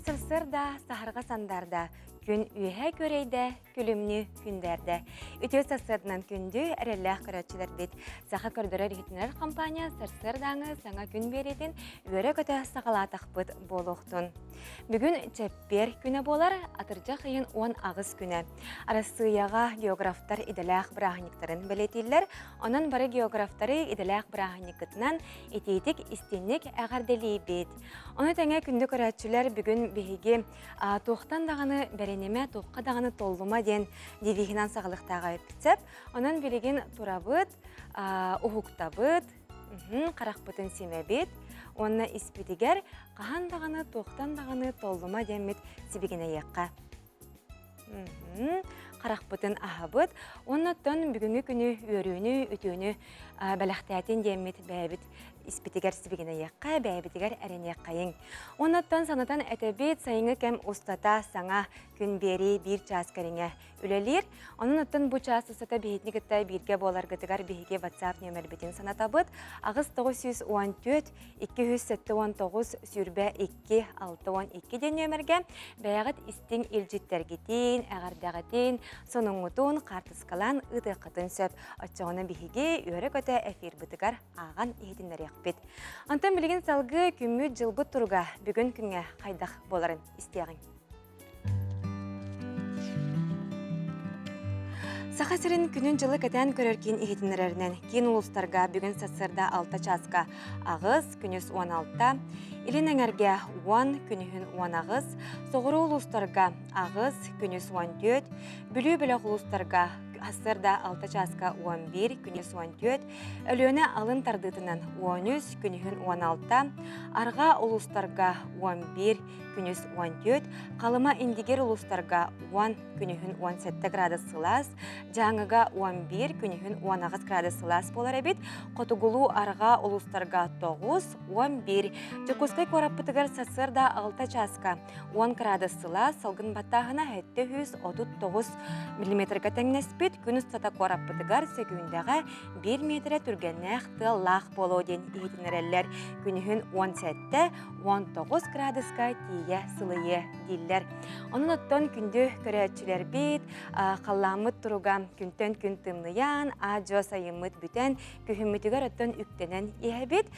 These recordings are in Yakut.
Сарсыарда саһарҕа сандаарда, күн үөһэ күөрэйдэ, күлүмнүү күндээрдэ. Үтүө сарсыарданан күндү, эрэллээх көрөөччүлэрбит. Саха көрдөрөр-иһитиннэрэр компания сарсыардааҥы саҥа күн биэриитин үөрэ-көтө саҕалаатахпыт буолуохтун. Бүгүн чэппиэр күнэ буолар, атырдьах ыйын 18 күнэ. Арассыыйаҕа географтар идэлээх бырааһынньыктарын бэлиэтииллэр. Онон бары географтары идэлээх бырааһынньыккытынан итиитик, истинник эҕэрдэлиибит. Ону тэҥэ күндү көрөөччүлэр бүгүн биһиги туохтан даҕаны бэринимэ, туохха даҕаны толлума диэн девиһинэн саҕалыахтааҕа эппит. Онон билигин турабыт, уһуктабыт, харахпытын симэбит уонна испитигэр хаһан даҕаны туохтан даҕаны толлума диэммит сибигинэйиэххэ. Харахпытын аһабыт. Оннуттан бүгүҥҥү күнү үөрүүнү, үтүөнү бэлэхтээтин диэммит бэйэбит испитигэр сибигинэйиэххэ, бэйэбитигэр эрэниэххэйиҥ. Оннуттан санатан этэбит, сайыҥҥы кэм устата саҥа күн биэрии биир чаас кэриҥэ үлэлиир. Онон оттон бу чаас устата биһигини кытта бииргэ буоларгытыгар биһиги WhatsApp нүөмэрбитин санатабыт. 8914 279 22 262 диэн нүөмэргэ бэйэҕит истиҥ илдьиттэргитин, эҕэрдэҕитин, сонуҥҥутун хаартыскалаан ыытыаххытын сөп. Оччоҕуна биһиги үөрэ-көтө эфирбытыгар ааҕан иһитиннэриэхпит. Онтон билигин салгыы күммүт-дьылбыт туруга бүгүн күҥҥэ хайдах буоларын истиэҕиҥ. Саха сирин күнүн-дьылы кэтээн көрөр киин иһитиннэрэринэн, киин улуустарга бүгүн сарсыарда 6 чааска 8, күнүс 16, Илин эҥэргэ 10, күнүһүн 18, соҕуруу улуустарга 8, күнүс 14, Бүлүү бөлөх улуустарга сарсыарда 6 чааска 11, күнүс 14, Өлүөнэ алын тардыытынан 13, күнүһүн 16, арҕаа улуустарга 11, күнүс 14, Халыма Индигир улуустарга 10, күнүһүн 17 градус сылаас, Дьааҥыга 11, күнүһүн 18 градус сылаас буолар эбит, Хотугулуу-Арҕаа улуустарга 9, 11, Дьокуускай куораппытыгар сарсыарда 6 чааска 10 градус сылаас, салгын баттааһына 739 миллиметрга тэҥнэспит, күн устата куораппытыгар сөкүүндэҕэ 1 миэтэрэ түргэннээх тыаллаах буолуо диэн иһитиннэрэллэр. Күнүһүн 17, 19 градуска тиийэ сылыйыа дииллэр. Онон оттон күндү көрөөччүлэрбит, халлааммыт туруга күнтэн күн тымныйан, аа-дьуо сайыммыт бүтэн, күһүммүтүгэр оттон үктэнэн иһэбит.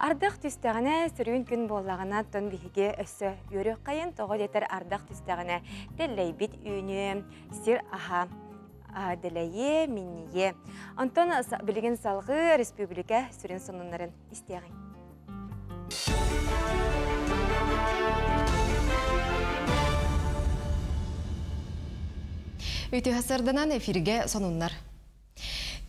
Ардах түстэҕинэ, сөрүүн күн буоллаҕына, оттон биһиги өссө үөрүөххэйин, тоҕо диэтэр ардах түстэҕинэ тэллэйбит үүнүө, сир аһа дэлэйиэ, минньийиэ. Онтон билигин салҕыы республика сүрүн сонуннарын истиэҕиҥ. Үтүө сарданан эфиргэ сонуннар.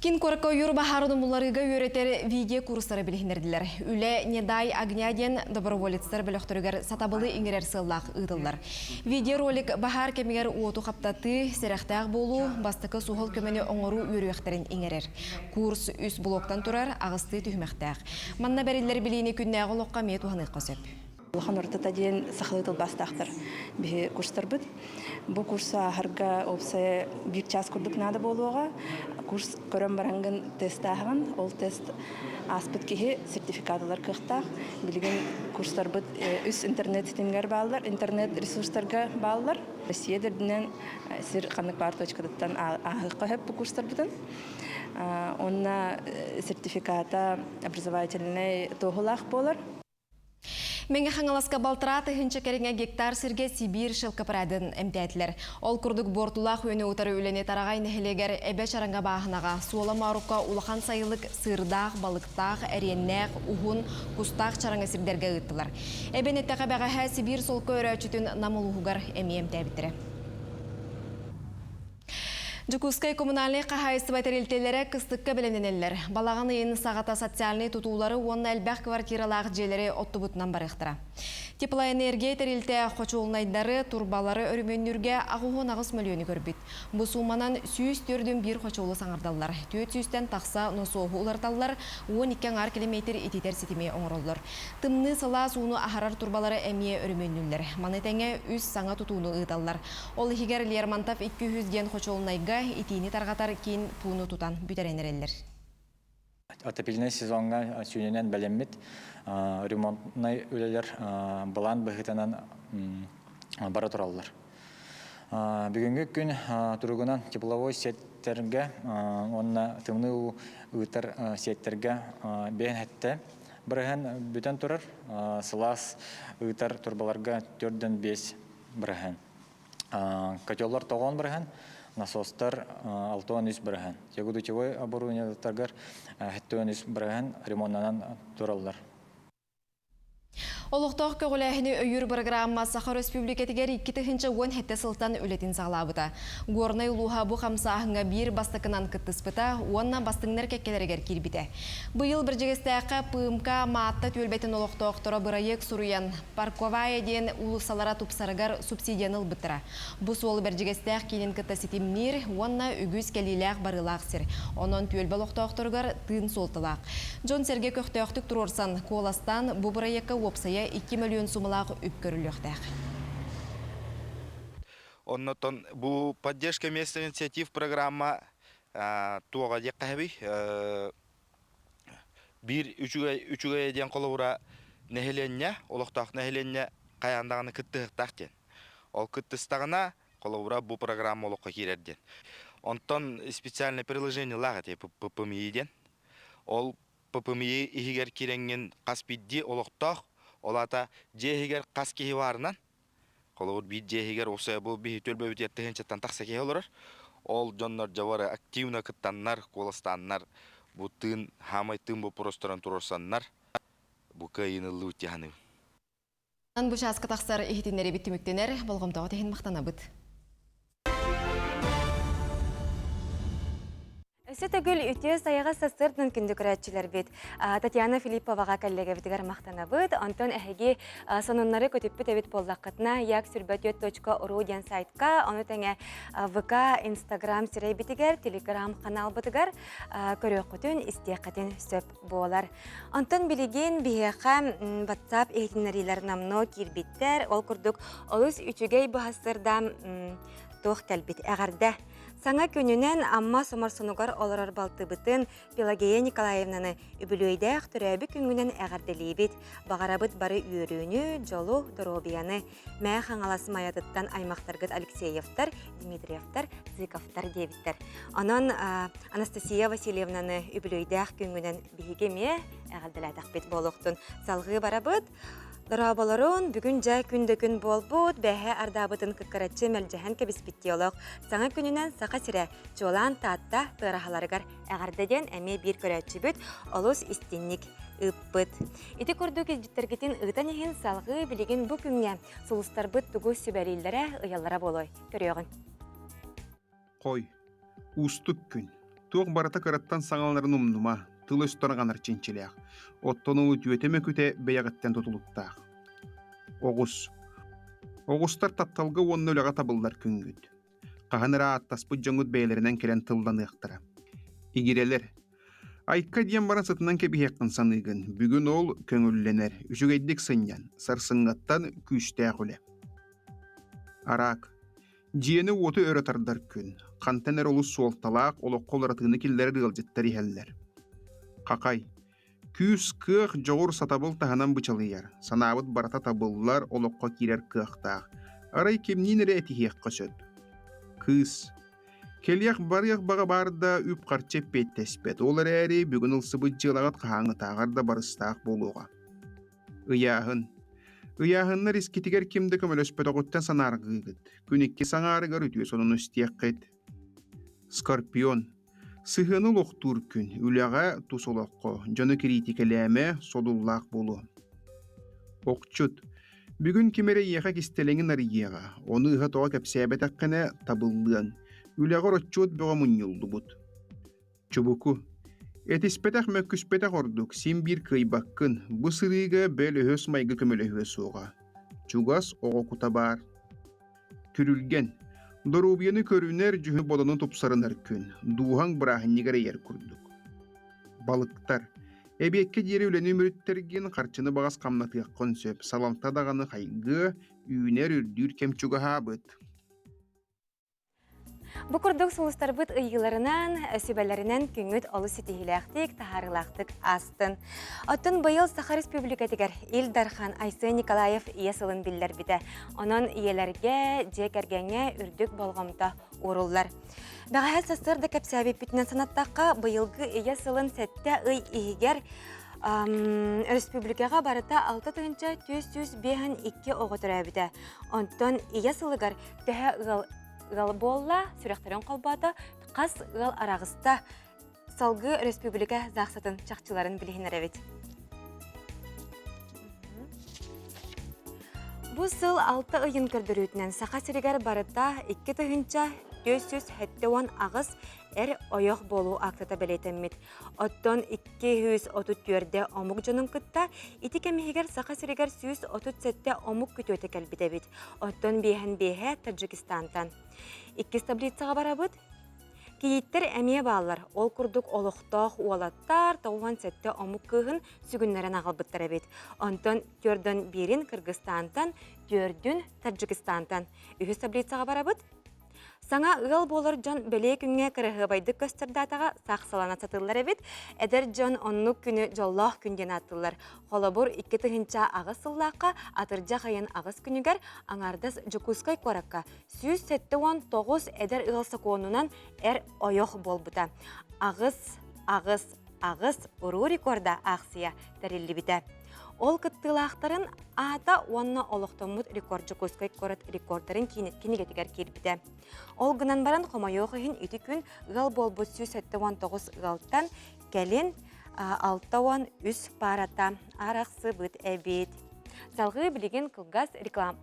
Кин куоракка ойуур баһаарын умулларыыга үөрэтэр видео курстары билиһиннэрдилэр. Үлэ «Не дай огня» диэн доброволецтар бөлөхтөрүгэр сатабылы иҥэрэр сыаллаах ыытыллар. Видеоролик баһаар кэмигэр уоту хаптатыы, сэрэхтээх буолуу, бастакы суһал көмөнү оҥоруу үөрүйэхтэрин иҥэрэр. Курс үс блоктан турар, аҕыстыы түһүмэхтээх. Манна бэриллэр билиини күннээҕи олоххо эмиэ туһаныахха сөп. Улахан ортото диэн сахалыы тылбаастаахтар биһи курстарбыт. Бу курсу ааһарга уопсайа биир чаас курдук наада буолуоҕа. Курс көрөн бараҥгын тестааһаҕын. Ол тест ааспыт киһи сертификат ылар кыахтаах. Билигин курстарбыт үс интернет ситимигэр бааллар, интернет ресурстарга бааллар. Россия да үрдүнэн сир ханнык баар точкатыттан ааһыахха сөп бу курстарбытын. Онно сертификата образовательнай туоһулаах буолар. Мэҥэ Хаҥаласка балтараа тыһыынча кэриҥэ гектар сиргэ Сибиир шелкопрядын эмтээтилэр. Ол курдук буортулаах үөнү утары үлэни Тараҕай нэһилиэгэр Эбэ Чараҥа бааһынаҕа, Суола Моорукка улахан сайылык сыырдаах, балыктаах, эриэннээх, уһун, кустаах чараҥы сирдэргэ ыыттылар. Эбэн эттэхэ бэҕэһээ Сибиир солко өрөөччүтүн Нам улууһугар эмиэ эмтээбиттэрэ. Дьокуускай коммунальнай хаһаайыстыба тэрилтэлэрэ кыстыкка бэлэмнэнэллэр. Балаҕан ыйын саҕата социальнай тутуулары уонна элбэх квартиралаах дьиэлэри оттубутунан барыахтара. Теплоэнергия тэрилтэ хочуолунайдары, турбалары өрөмүөннүүргэ 88 мөлүйүөнү көрбүт. Бу сууманан 141 хочуолу саҥардаллар, 400-тэн тахса носуоһу уларыталлар, 12 аҥаар километр ититэр ситими оҥороллор. Тымныы сылаас ууну аһарар турбалары эмиэ өрөмүөннүүллэр. Маны тэҥэ үс саҥа тутууну ыыталлар. Ол иһигэр Лермонтов 200 диэн хочуолунайга итиини тарҕатар киин пууну тутан бүтэрэн эрэллэр. Отопительнай сезоҥҥа сүүнүнэн бэлэммит ремонтнай үлэлэр былаан быһыытынан бара тураллар. Бүгүҥҥү күн туругунан тепловой сеттэргэ уонна тымныы уу ыытар сеттэргэ 57 бырыһыан бүтэн турар. Сылаас ыытар турбаларга 4,5 бырыһыан. Котеллар 9 бырыһыан, насостар 63 бырыһыан. Тягудутевой оборудованиеларыгар 73 бырыһыан ремоннанан тураллар. Олохтоох көҕүлээһини өйүүр бырагыраамма Саха Өрөспүүбүлүкэтигэр 2017 сылтан үлэтин саҕалаабыта. Горнай улууһа бу хамсааһыҥҥа биир бастакынан кыттыспыта уонна бастыҥнар кэккэлэригэр киирбитэ. Быйыл Бэрдьигэстээххэ ПМК Маатта түөлбэтин олохтоохторо бырайыак суруйан, Парковая диэн уулуссалара тупсарыгар субсидияны ылбыттара. Бу суол Бэрдьигэстээх киинин кытта ситимниир уонна үгүс кэлиилээх-барыылаах сир. Онон түөлбэ олохтоохторугар тыын суолталаах. Дьон-сэргэ көхтөөхтүк туруорсан, куоластаан, бу бырайыакка уопсайа 2 мөлүйүөн сумалаах үп көрүллүөхтээх. Оннотон бу поддержка местных инициатив программа туоҕа диэххэ хэбий биир үчүгэй үчүгэйэ диэн холобура нэһилиэнньэ олохтоох нэһилиэнньэ хайаан даҕаны кыттыһыктаах диэн. Ол кыттыстаҕына, холобура, бу программа олоххо киирэр диэн. Онтон специальное приложениелаах эти ППМИ диэн. Ол ППМИ иһигэр киирэҥҥин хас биирдии олохтоох, ол аата дьиэ иһигэр хас киһи баарынан, холобур, биир дьиэ иһигэр уопсайа бу биһи түөлбэбитигэр тыһыынчаттан тахса киһи олорор. Ол дьоннор дьабары активно кыттаннар, куоластааннар, бу тыын, хаамай тыын боппуруостарын туруорсаннар, бу кыайыыны ыллыбыт дии саныыбын. Бу чааска тахсар иһитиннэриибит түмүктэнэр. Болҕомтоҕут иһин махтанабыт. Өссө төгүл үтүө сайаҕас сарсыардан күндү көрөөччүлэрбит Татьяна Филипповаҕа кэллэгэбитигэр махтанабыт. Онтон эһиги сонуннары көтүппүт эбит буоллаххытына як сүрбэтүөт.ру диэн сайтка, ону тэҥэ ВК, Инстаграм сирэйбитигэр, Телеграм каналбытыгар көрүөххүтүн, истиэххитин сөп буолар. Онтон билигин биһиэхэ WhatsApp иһитиннэриилэр номнуо киирбиттэр. Ол курдук олус үчүгэй быһассырда туох кэлбит эҕэрдэ. Саҥа күнүнэн Амма Соморсунугар олорор балтыбытын Пелагея Николаевнаны үбүлүөйдээх төрөөбүт күҥҥүнэн эҕэрдэлиибит. Баҕарабыт бары үөрүүнү, дьолу, доруобуйаны. Мээ Хаҥалас Майатыттан аймахтаргыт Алексеевтар, Дмитриевтар, Зыковтар диэбиттэр. Онон Анастасия Васильевнаны үбүлүөйдээх күҥҥүнэн биһиги эмиэ эҕэрдэлээтэхпит буолуохтун. Салҕыы барабыт. Дорооболорун, бүгүн дьэ күн да күн буолбут, бэһэ ардаабытын кыккыраччы мэлдьэһэн кэбиспит диалог. Саҥа күнүнэн Саха сирэ, чуолаан Таатта тыараһаларыгар эҕэрдэ диэн эмиэ биир көрөөччүбүт олус истинник ыыппыт. Ити курдук илдьиттэргитин ыытан иһин салҕыы билигин бу күҥҥэ сулустарбыт тугу сүбэлииллэрэ, ыйаллара буолуой? Көрүөҕүҥ. Хой. Уустук күн. Туох барыта кыраттан саҥаларын умнума, тыл өс тарҕанар чинчилээх. Оттон ол үтүөтэ мөкүтэ бэйэҕиттэн тутулуктаах. Оҕус. Оҕустар тапталга уонна үлэҕэ табыллар күҥҥүт. Хаһан эрэ ааттаспыт дьоҥҥут бэйэлэринэн кэлэн тылланыахтара. Игирэлэр. Айка диэн баран сытынан кэбиһиэххин саныыгын. Бүгүн ол көҥүллэнэр, үчүгэйдик сынньан, сарсыҥҥаттан күүстээх үлэ. Араак. Дьиэни-уоту өрө тардар күн. Хантан эрэ олус суолталаах олоххо уларытыыны киллэрэр ыалдьыттар иһэллэр. Хахай. Күүс-кыах, дьоҕур, сатабыл таһынан бычалыйар, санаабыт барыта табыллар, олоххо киирэр кыахтаах. Арай кимниин эрэ этиһиэххэ сөп. Кыыс. Кэлиэх-барыах баҕа баар да үп-харчы эппиэттэспэт, ол эрээри бүгүн ылсыбыт дьыалаҕыт хаһааҥҥытааҕар да барыстаах буолуоҕа. Ыйааһын. Ыйааһыннар искитигэр ким да көмөлөспөтөҕүттэн санааргыыгыт. Күн иккис аҥаарыгар үтүө сонуну истиэххит. Скорпион. Сыһыаны олохтуур күн, үлэҕэ, тус олоххо, дьону кириитикэлээмэ, содуллаах буолуо. Охчут. Бүгүн ким эрэ эйиэхэ кистэлэҥин арыйыаҕа, ону ыһа-тоҕо кэпсээбэтэххинэ табыллыаҥ. Үлэҕэр отчуот бөҕө мунньуллубут. Чубуку. Этиспэтэх мөккүспэтэх ордук, син биир кыайбаккын, бу сырыыга бэл өһөс майгы көмөлөһүө суоҕа. Чугас оҕо кута баар. Күрүлгэн. Доруобуйаны көрүнэр, дьүһүн-бодону тупсарынар күн, дууһаҥ бырааһынньыгар эйэр курдук. Балыктар. Эбиэккэ диэри үлэни үмүрүттэргин, харчыны баҕас хамнатыаххын сөп, саламта даҕаны хайгыа, үүнэр-үрдүүр кэм чугаһаабыт. Бу курдук сулустарбыт ыйыыларынан, сүбэлэринэн күҥҥүт олус ситиһиилээхтик, таһаарыылаахтык аастын. Оттон быйыл Саха Республикатыгар Ил Дархан Айсен Николаев ийэ сылын биллэрбитэ. Онон ийэлэргэ, дьиэ кэргэҥҥэ үрдүк болҕомто ууруллар. Бэҕэһээ сарсыарда кэпсээбиппитинэн санаттахха, быйылгы ийэ сылын сэттэ ый иһигэр республикаҕа барыта 6452 оҕо төрөөбүтэ. Онтон ийэ сылыгар төһө ыал ыал буолла, сүрэхтэрин холбоото, хас ыал араҕыста. Салгыы республика ЗАГСатын чахчыларын билиһиннэрэбит. Бу сыл алта ыйын көрдөрүүтүнэн Саха сиригэр барыта 2478 эр ойох буолуу актата бэлиэтэммит. Оттон 234 омук дьонун кытта ити кэм иһигэр Саха сиригэр 137 омук күтүөтэ кэлбит эбит. Оттон биэһэн биэһэ Таджикистантан. Иккис таблицаҕа барабыт. Кийииттэр эмиэ бааллар. Ол курдук олохтоох уолаттар 97 омук кыыһын сүгүннэрэн аҕалбыттар эбит. Онтон төрдөн биирин Кыргызстантан, төрдүн Таджикистантан. Үһүс таблицаҕа барабыт. Саҥа ыал буолар дьон бэлиэ күҥҥэ кыраһыабайдык көстөр даатаҕа саахсалана сатыыллар эбит. Эдэр дьон оннук күнү дьоллоох күн диэн ааттыыллар. Холобур, 2008 сыллаахха атырдьах ыйын аҕыс күнүгэр аҥаардас Дьокуускай куоракка 179 эдэр ыал сокуонунан эр ойох буолбута. Аҕыс, аҕыс, аҕыс уруу рекорда аахсыйа тэриллибитэ. Ол кыттыылаахтарын аата уонна олохтоммут рекорд Дьокуускай куорат рекордарын кинигэтигэр киирбитэ. Ол гынан баран, хомойуох иһин, ити күн ыал буолбут 179 ыалтан кэлин 63 паарата арахсыбыт эбит. Салгыы билигин кылгас реклама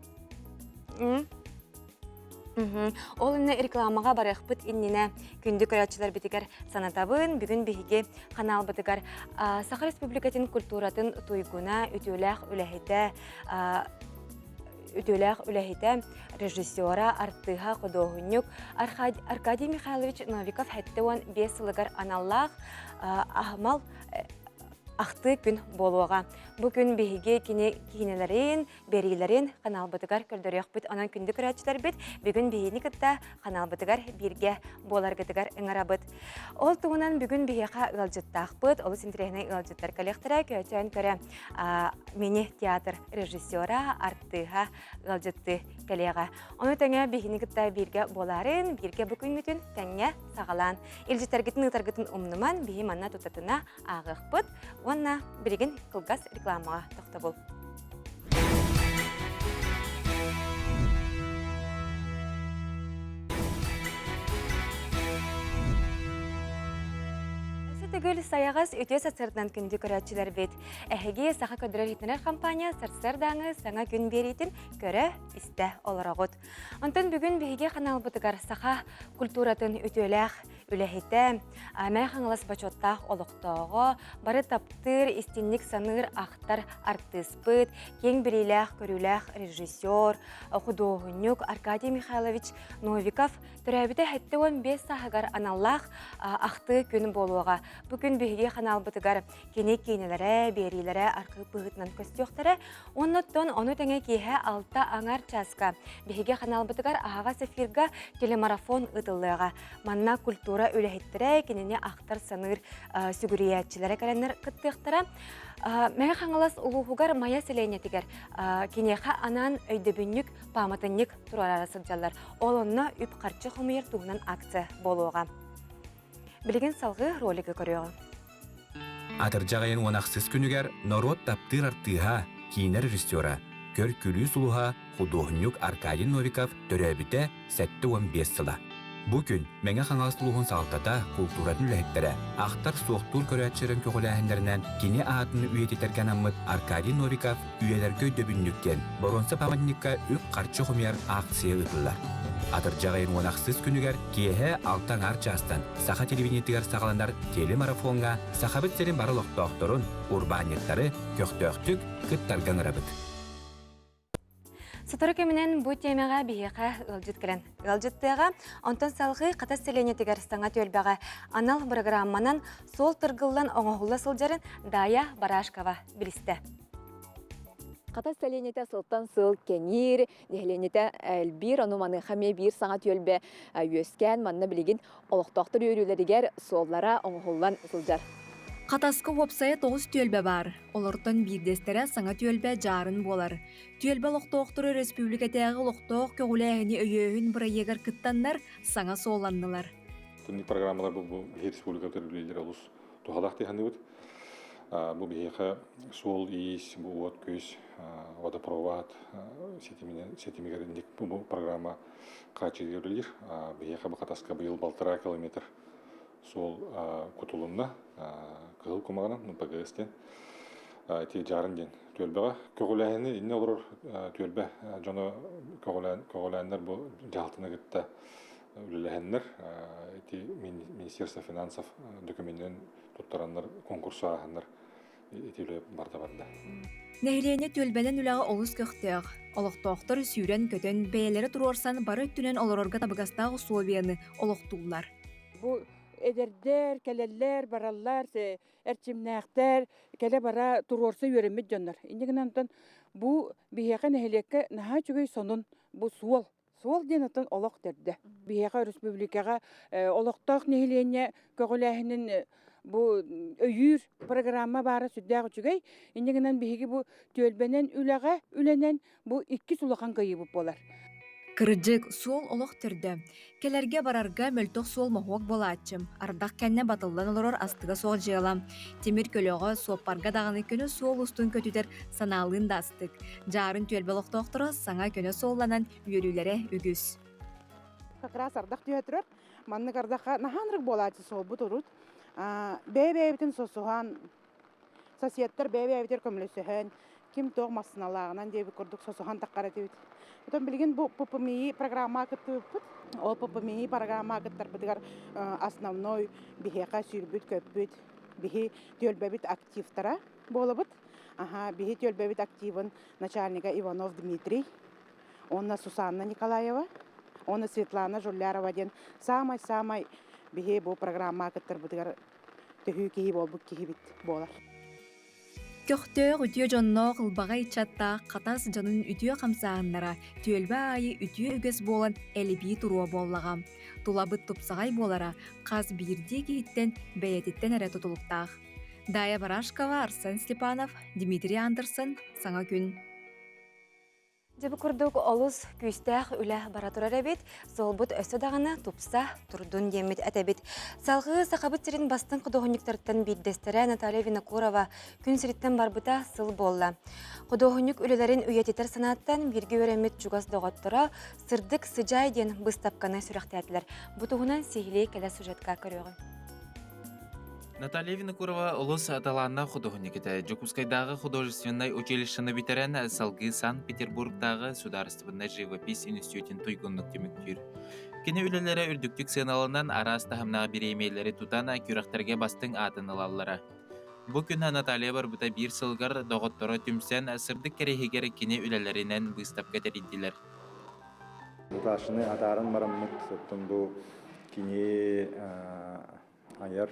Ол иннэ рекламаҕа барыахпыт иннинэ күндү көрөөччүлэрбитигэр санатабын. Бүгүн биһиги ханаалбытыгар Саха Республикатын культуратын туйгуна, үтүөлээх үлэһитэ, үтүөлээх үлэһитэ, режиссера, артыыһа, худуоһунньук Аркадий Михайлович Новиков 75 сылыгар аналлаах аһымал ахтыы күн буолуоҕа. Бу күн биһиги кини киинэлэрин, биэриилэрин ханаалбытыгар көрдөрүөхпүт. Онон күндү көрөөччүлэрбит, бүгүн биһигини кытта ханаалбытыгар бииргэ буоларгытыгар ыҥырабыт. Ол туһунан бүгүн биһиэхэ ыалдьыттаахпыт, олус интэриэһинэй ыалдьыттар кэлиэхтэрэ. Көөчөөн көрө мини-театр режиссера, артыыһа ыалдьытты кэлиэҕэ. Ону тэҥэ биһигини кытта бииргэ буоларын, бииргэ бу күҥҥүтүн тэҥҥэ саҕалаан, илдьиттэргитин ыытаргытын умнуман, биһи манна тутатына ааҕыахпыт уонна билигин кылгас рекламаҕа тохтобул. Төгүл сайаҕас үтүө сарсыардан күндү көрөөччүлэрбит. Эһиги Саха көрдөрөр иһитиннэрэр компания сарсыардааҥы саҥа күн биэриитин көрө, истэ олороҕут. Онтон бүгүн биһиги ханаалбытыгар саха культуратын үтүөлээх үлэһитэ, Мэҥэ Хаҥалас бочуоттаах олохтооҕо, бары таптыыр, истинник саныыр, ахтар артыыспыт, киэҥ билиилээх-көрүүлээх режиссер, худуоһунньук Аркадий Михайлович Новиков төрөөбүтэ 75 сааһыгар аналлаах ахтыы күн буолуоҕа. Бу күн биһиги ханаалбытыгар кини киинэлэрэ, биэриилэрэ архыып быһыытынан көстүөхтэрэ. Оннуттан ону тэҥэ киэһэ алта аҥар чааска биһиги ханаалбытыгар аһаҕас эфирга телемарафон ыытыллыаҕа. Манна культура үлэһиттэрэ, кинини ахтар-саныыр сүгүрүйээччилэрэ кэлэннэр кыттыахтара. Мэҥэ Хаҥалас улууһугар Майа сэлиэнньэтигэр киниэхэ анаан өйдөбүнньүк пааматынньык туруорара сылдьаллар. Ол онно үп-харчы хомуйар туһунан акция буолуоҕа. Билигин салгыы ролигы көрүөҕүҥ. Атырдьах ыйын уон ахсыс күнүгэр норуот таптыыр артыыһа, киинэ режиссера, көр-күлүү сулуһа, худуоһунньук Аркадий Новиков төрөөбүтэ 75 сыла. Бу күн Мэҥэ Хаҥалас улууһун салалтата, култууратын үлэһиттэрэ, ахтар-суохтуур көрөөччүлэрин көҕүлээһиннэринэн кини аатын үйэтитэргэ анаммыт Аркадий Новиков үйэлэргэ өйдөбүнньүк диэн боруонса памятникка үп-харчы хомуйар акция ыытыллар. Атырдьах ыйын уон ахсыс күнүгэр киэһэ алта аҥаар чаастан саха телевидениетыгар саҕаланар телемарафоҥҥа Сахабыт сирин бары олохтоохторун, урбаанньыттары көхтөөхтүк кыттарга ыҥырабыт. Сотору кэминэн бу тиэмэҕэ биһиэхэ ыалдьыт кэлэн ыалдьыттыаҕа. Онтон салҕыы Хатас сэлиэнньэтигэр саҥа түөлбэҕэ анал бырагыраамманан суол тыргыллан оҥоһулла сылдьарын Дая Барашкова билистэ. Хатас сэлиэнньэтэ сылтан сыл кэҥиир, нэһилиэнньэтэ элбиир, ону маныаха эмиэ биир саҥа түөлбэ үөскээн, манна билигин олохтоохтор үөрүүлэригэр суоллара оҥоһуллан сылдьар. Хатаска уопсайа 9 түөлбэ баар. Олортон биирдэстэрэ саҥа түөлбэ Дьаарын буолар. Түөлбэ олохтоохторо өрөспүүбүлүкэтээҕи олохтоох көҕүлээһини өйөөһүн бырайыагар кыттаннар саҥа суолланнылар. Итинник программалар бу биһиги республика үлэлиир олус туһалаах дии саныыбыт. Бу биһиэхэ суол-иис, бу уот-күүс, водопровод ситимигэр инник бу программа хааччыйыыга үлэлиир. Биһиэхэ бу Хатаска быйыл балтараа километр суол кутулунна. Кыһыл кумаҕынан, ПГС диэн. Ити Дьаарын диэн түөлбэҕэ. Көҕүлээһини иннэ олорор түөлбэ дьоно көҕүлээннэр бу дьаһалтаны кытта үлэлэһэннэр ити Министерство финансов документын туттараннар конкурсу ааһаннар ити үлэ барда барда. Нэһилиэнньэ түөлбэнэн үлэҕэ олус көхтөөх. Олохтоохтор сүүрэн-көтөн, бэйэлэрэ туруорсан бары өттүнэн олорорго табыгастаах усулуобуйаны олохтууллар. Бу эдэрдэр кэлэллэр, бараллар, эрчимнээхтэр, кэлэ-бара туруорса үөрэммит дьоннор. Инньэ гынан онтон бу биһиэхэ нэһилиэккэ наһаа үчүгэй сонун бу суол. Суол диэн оттон олох төрдө. Биһиэхэ өрөспүүбүлүкэҕэ олохтоох нэһилиэнньэ көҕүлээһинин бу өйүүр программа баара сүрдээх үчүгэй. Инньэ гынан биһиги бу түөлбэнэн үлэҕэ үлэнэн бу иккис улахан кыайыыбыт буолар. Кырдьык, суол олох төрдө. Кэлэргэ-барарга мөлтөх суол моһуок буолааччы, ардах кэннэ батыллан олорор астыга суох дьыала. Тимир көлөҕө, суоппарга даҕаны көнө суол устун көтүтэр санаалыын да астык. Дьаарын түөлбэ олохтоохторо саҥа көнө суолланан үөрүүлэрэ үгүс. Как раз ардах түһэ турар. Маннык ардахха наһаа буолааччы суолбут урут. Бэйэ-бэйэбитин сосуһан, соседтар бэйэ-бэйэбитигэр көмөлөсөһөн, ким туох массыыналааҕынан диэбит курдук сосуһан таххар этибит. Потом билигин бу ППМИ программа кыттыбыппыт. Ол ППМИ программа кыттарбытыгар основной биһиэхэ сүүрбүт-көппүт, биһи түөлбэбит активтара буолабыт. Аха, биһи түөлбэбит активын начальника Иванов Дмитрий, уонна Сусанна Николаева, уонна Светлана Жулярова диэн саамай-саамай биһи бу программа кыттарбытыгар төһүү киһи буолбут киһибит буолар. Көхтөөх үтүө дьонноох ылбаҕай ыччаттаах Хатас дьонун үтүө хамсааһыннара түөлбэ аайы үтүө үгэс буолан элбии туруо буоллаҕа. Тулабыт тупсаҕай буолара хас биирдии киһиттэн бэйэтиттэн эрэ тутулуктаах. Дая Барашкова, Арсен Степанов, Дмитрий Андерсон, Саҥа күн. Дьэ бу курдук олус күүстээх үлэ бара турар эбит. Суолбут өссө даҕаны тупса турдун диэммит этэбит. Салгыы Сахабыт сирин бастыҥ худуоһунньуктарыттан биирдэстэрэ Наталья Винокурова күн сириттэн барбыта сыл буолла. Худуоһунньук үлэлэрин үйэтитэр санааттан бииргэ үөрэммит чугас доҕотторо Сырдык сыдьаай диэн быыстапканы сүрэхтээтилэр. Бу туһунан сиһилии кэлэ сюжетка көрүөҕүҥ. Наталья Винокурова олус талааннаах худуоһунньук этэ. Дьокуускайдааҕы художественнай училищены бүтэрэн, салгыы Санкт-Петербургтааҕы судаарыстыбаннай живопись институтун туйгуннук түмүктүүр. Кини үлэлэрэ үрдүктүк сыаналанан, араас таһымнаах бириэмийэлэри тутан, күрэхтэргэ бастыҥ аатын ылаллара. Бу күн Наталья барбыта биир сылыгар доҕотторо түмсэн, сырдык кэриэһигэр кини үлэлэринэн быыстапка тэрийдилэр. Наташаны атааран бараммыт, оттон бу кини айар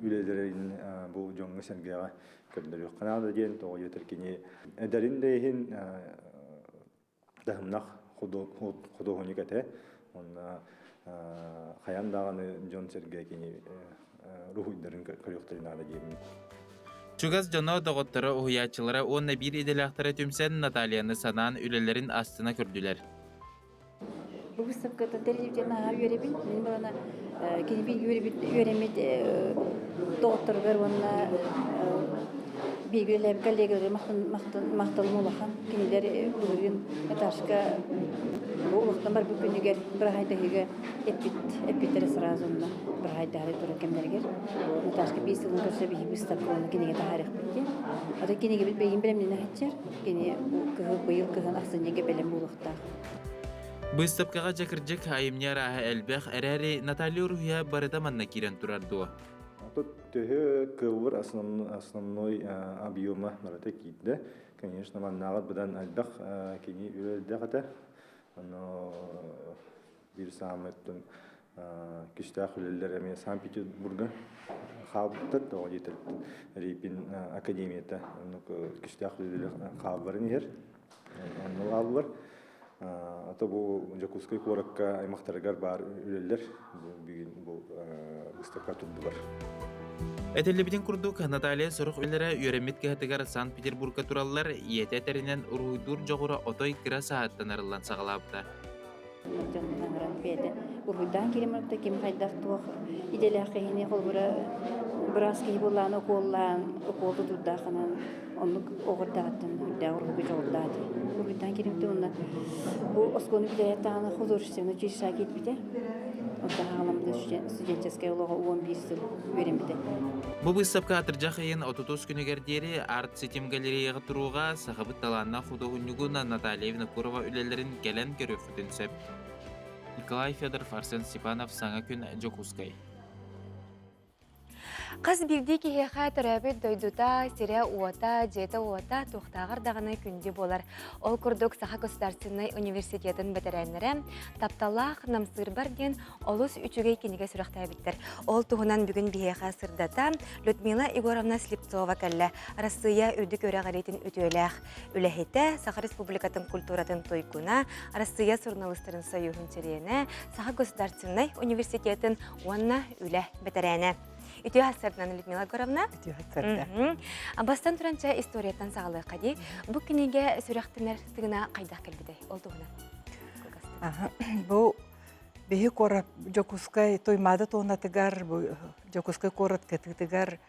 үлэлэрин бу дьоҥҥо-сэргэҕэ көрдөрүөххэ наада диэн тоҕо диэтэр кини эдэрин да иһин таһымнах худуоһунньук этэ уонна хайаан даҕаны дьон-сэргэ кини уруһуйдарын көрүөхтэрин наада диэммин. Чугас дьоно, доҕотторо, уһуйааччылара уонна биир идэлээхтэрэ түмсэн Натальяны санаан үлэлэрин астына көрдүлэр. Бу выставката тэрийбитин наһаа үөрэбин. Мин балана кинибин үөрэммит доҕотторугар уонна бииргэ үлэлээбит коллегаларыгар махталым улахан. Кинилэр былырыын этажка бу улахтан барбыт күнүгэр быраһайдаһыыга эппит эппиттэрэ сразу онно быраһайдаһары турар кэмнэригэр Наташка биир сылын көрсө биһи выставка уонна кинигэ таһаарыахпыт диэн. Ата кинигэбит бэйин бэлэмнэнэ сылдьар. Кини кыһыл быйыл кыһын ахсынньыга бэлэм буолуохтаах. Быыстапкаҕа дьэ кырдьык айымньы арааһа элбэх эрээри Наталья уруһуйа барыта манна киирэн турар дуо? Тут төһө кылбыр основной объема барыта киирдэ. Конечно, маннааҕар быдан элбэх кини үлэлдэх этэ. Ону биир саамай Күстээх үлэлэр эмиэ Санкт-Петербурга хаалбыттар, тоҕо диэтэр Репин академията оннук күстээх үлэлэр хаалларын иһэр. Онно хааллылар. Ата бу Дьокуускай куоракка аймахтарыгар баар үлэлэр бүгүн бу выставка турдулар. Этиллибитин курдук, Наталья сорох үлэлэрэ үөрэммит кыһатыгар Санкт-Петербурга тураллар, ийэтэ этэринэн уруһуйдуур дьоҕура отой кыра сааһыттан арыллан саҕалаабыта. Дьонун ыҥыран бэйэтэ уруһуйдаан киирэн барбыта ким хайдах туох идэлээх киһини холобура быраас киһи буоллаҕына укуоллаан укуол тутуурдаахынан оннук оҕо эрдэҕиттэн үрдээх уруһуйга дьоҕурдаах этэ. Уруһуйдаан киирбитэ уонна бу оскуоланы бүтэрээт даҕаны художественнай училищеҕа киирбитэ. Онтон хаҕаламмыта студенческай олоҕо 11 сыл үөрэммитэ. Бу быыстапка атырдьах ыйын 30 күнүгэр диэри Арт-ситим галереяҕа туруоҕа сахабыт талааннаах худуоһунньугун Наталья Винокурова үлэлэрин кэлэн көрүөххүтүн сөп. Николай Федоров, Арсен Степанов, Саҥа күн, Дьокуускай. Хас биирдии киһиэхэ төрөөбүт дойдута, сирэ-уота, дьиэтэ-уота туохтааҕар даҕаны күндү буолар. Ол курдук Саха государственнай университетын бэтэрээннэрэ тапталлаах Намсыырбар диэн олус үчүгэй кинигэ сүрэхтээбиттэр. Ол туһунан бүгүн биһиэхэ сырдата Людмила Егоровна Слепцова кэллэ. Арассыыйа үрдүк үөрэҕириитин үтүөлээх үлэһитэ, Саха Республикатын культуратын туйгуна, Арассыыйа суруналыыстарын союһун чилиэнэ, Саха государственнай университетын уонна үлэ бэтэрээнэ. Үтүө сарсыарданан Людмила Егоровна. Үтүө сарсыарда. Бастан туран чэ историяттан саҕалыахха дии. Бу кинигэ сүрэхтэнэр тыына хайдах кэлбитэй? Ол туһунан. Бу Биһи куорат Дьокуускай Туймаада туонатыгар, бу Дьокуускай куорат кытыытыгар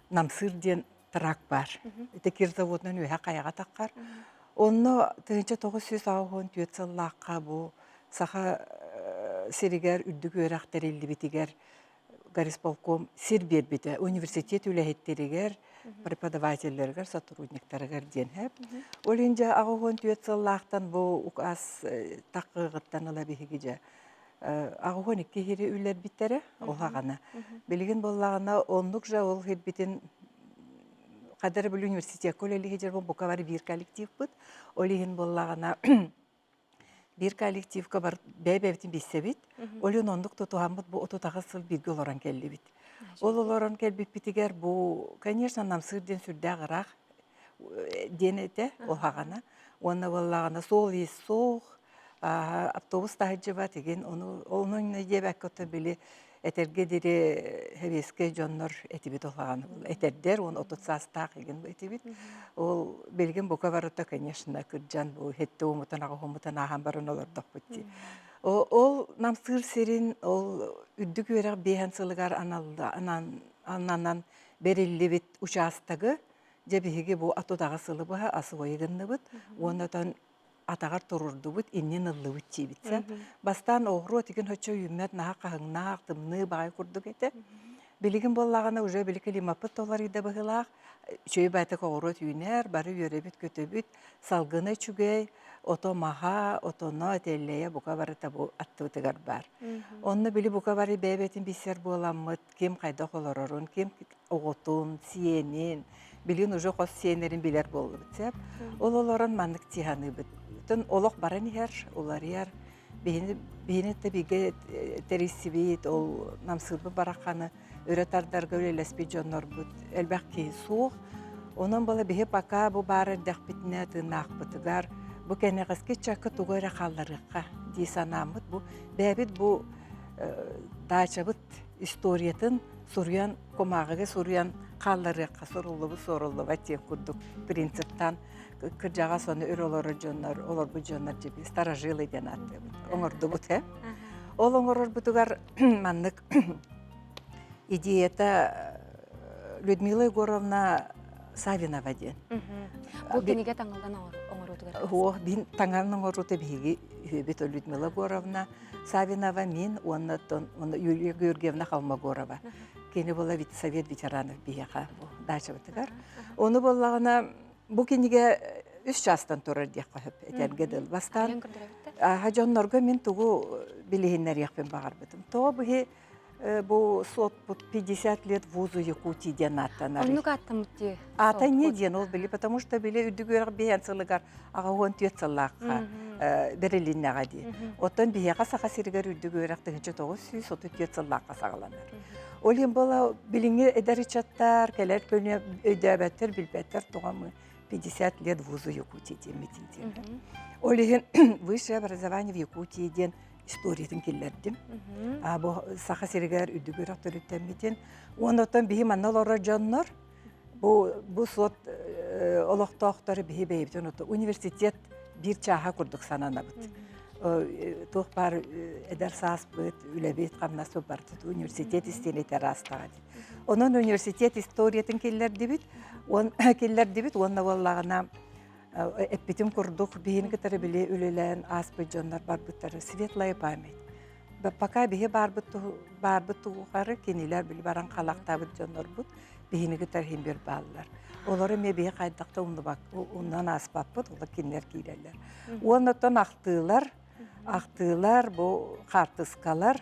Намсыыр диэн трак баар. Ити кирзаводунан үөһэ хайаҕа таххар. Онно 1984 сыллаахха бу Саха сиригэр үрдүк үөрэх тэриллибитигэр горисполком сир биэрбитэ университет үлэһиттэригэр, преподавателлэригэр, сотрудниктарыгар диэн һэп. Ол иһин дьэ 84 сыллаахтан бу указ таххыгыттан ыла биһиги дьэ 82 иһири үллэрбиттэрэ оһаҕана. Билигин буоллаҕына оннук же ол хирбитин хадары били университекка үлэлиһи дьэр бука бары биир коллективпыт. Ол иһин буоллаҕына биир коллективка бар бэйэ-бэйэбитин билсэбит. Ол иһин оннук тутуһаммыт бу 38 сыл бииргэ олорон кэллибит. Ол олорон кэлбиппитигэр бу, конечно, намсыыр диэн сүрдээх ыраах диэн этэ уһаҕана. Уонна буоллаҕына суол-иис суох, автобус таһыдьыбат игин ону ону диэбэккэ ото били этэргэ дири сэбиэскэй дьоннор этибит улахан этэрдэр уон 30 саастаах игин этибит ол билигин бука барыта конечно кырдьан бу хетте уумутан аҕа ааһан баран олордохпут дии ол намсыыр сирин ол үрдүк үөрэх биэһэн сылыгар ананан бериллибит учаастагы дьэ биһиги бу атудаҕа сылы быһа освои гынныбыт уонна отон атаҕар турурдубут, иннин ыллыбыт диибит. Бастаан оҕуруо тигин хочо үүммэт наһаа хаһыҥнаах, тымныы баҕай курдук этэ. Билигин буоллаҕына уже били климаппыт толоруйда быһыылаах. Үчүгэй баайтак оҕуруот үүнэр, бары үөрэбит-көтөбүт, салгына үчүгэй, ото маһа, отоно, тэллэйэ бука барыта бу аттыбытыгар баар. Онно били бука бары бэйэ-бэйэтин билсэр буоламмыт, ким хайдах олорорун, ким оҕотун, сиэнин, билигин уже хос сиэннэрин билэр буоллубут сөп. Ол олорон маннык тиһаныыбыт. Тын олох баран иһэр, уларыйар. Биһини биһини да бигэ тэрийсибит, ол намсыырбыт барахханы өрө тардарга үлэлэспит дьоннорбут элбэх киһи суох. Онон була биһи пока бу баар эрдэхпитинэ тыыннаахпытыгар бу кэнэҕэски чакка тугу эрэ хаалларыахха дии санааммыт бу бэйэбит бу даачабыт историятын суруйан кумааҕыга суруйан хаалларыахха суруллубут суоруллубат диэн курдук принциптан кырдьаҕас ону өр олорор дьоннор олорбут дьоннор дьиби старожилы диэн ааттыыбыт оҥордубут э ол оҥорорбутугар маннык идеята Людмила Егоровна Савинова диэн. Бу кинигэ таҥыллан оҥоруутугар. Оо, бин таҥан оҥоруута биһиги үһүбүт Людмила Егоровна Савинова мин уонна уонна Юлия Георгиевна Холмогорова. Кини була совет ветеранов биһиэхэ бу дачабытыгар. Ону буоллаҕына бу кинигэ үс чаастан турар диэххэ сөп этэргэ дыл. Бастаан аха дьоннорго мин тугу билиһиннэриэхпин баҕарбытым. Тоҕо быһи Бу суоппут 50 лет вузу Якутии диэн ааттанар. Оннук ааттаммыт дии. Аата не диэн ол били, потому что били үрдүк үөрэх биһэн сылыгар 84 сыллаахха бэрилиннэҕэ дии. Оттон биһиэхэ Саха сиригэр үрдүк үөрэх 1934 сыллаахха саҕаланар. Ол иһин буола билиҥҥи эдэр ыччаттар кэлэр көнө өйдөөбөттөр, билбэттэр тоҕо мы 50 лет вузу Якутии диэммитин диэн. Ол иһин высшее образование в Якутии диэн историятын киллэрдим. Бу Саха сиригэр үрдүк үөрэх төрүттэммитин. Уонна оттон биһи манна олорор дьоннор бу суот олохтоохтору биһи бэйэбитин университет биир чааһа курдук сананабыт. Туох баар эдэр сааспыт, үлэбит, хамнаспыт барыта университет истиэнэтэ араастаҕа дии. Онон университет историятын киллэрдибит, киллэрдибит уонна буоллаҕына эппитим курдук биһини кытары били үлэлээн ааспыт дьоннор барбыттара светлая память. Пока биһи баарбыт баарбыт тугухары кинилэр били баран халахтаабыт дьоннорбут биһини кытары иһин бир бааллар. Олору эмиэ биһи хайдах да умнан ааспаппыт, олор кинилэр киирэллэр. Уонна оттон ахтыылар, ахтыылар, бу хаартыскалар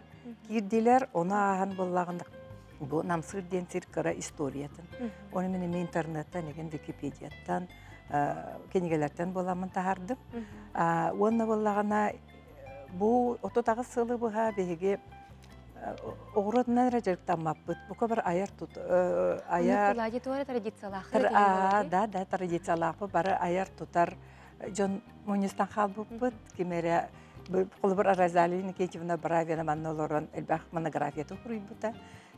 киирдилэр, ону ааһан буоллаҕына бу Намсыыр диэн сир кыра историятын. Ону мин эмиэ интернеттан, эгин Википедияттан, кинигэлэртэн буоламмын таһаардым. Уонна буоллаҕына бу 38 сылы быһа биһиги оҕуруотунан эрэ дьарыктаммаппыт. Бука бар айар тут айар традициялаах да да традициялаахпыт бары айар тутар дьон мунньустан хаалбыппыт. Ким эрэ холобур Розалия Никитьевна Бравина манна олорон элбэх монографията суруйбута.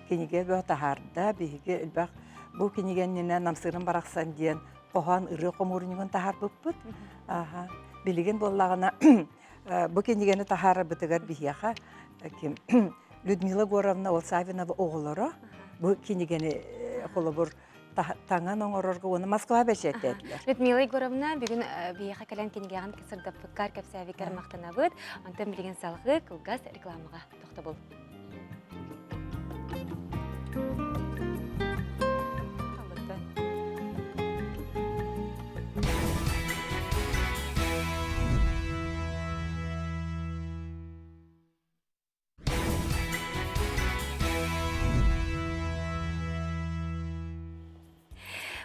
Кинигэ бөҕө таһаарда. Биһиги элбэх бу кинигэннинэ Намсыырым барахсан диэн хоһоон ырыа хомуурунньугун таһаарбыппыт. Аха. Билигин буоллаҕына бу кинигэни таһаарарбытыгар биһиэхэ ким Людмила Горовна Олсавинова оҕолоро бу кинигэни холобур таҥан оҥорорго уонна Москва бэчээттээтилэр. Людмила Егоровна бүгүн биһиэхэ кэлэн кинигэҕин сырдаппыккар, кэпсээбиккэр махтанабыт. Онтон билигин салгыы кылгас рекламаҕа тохтобул.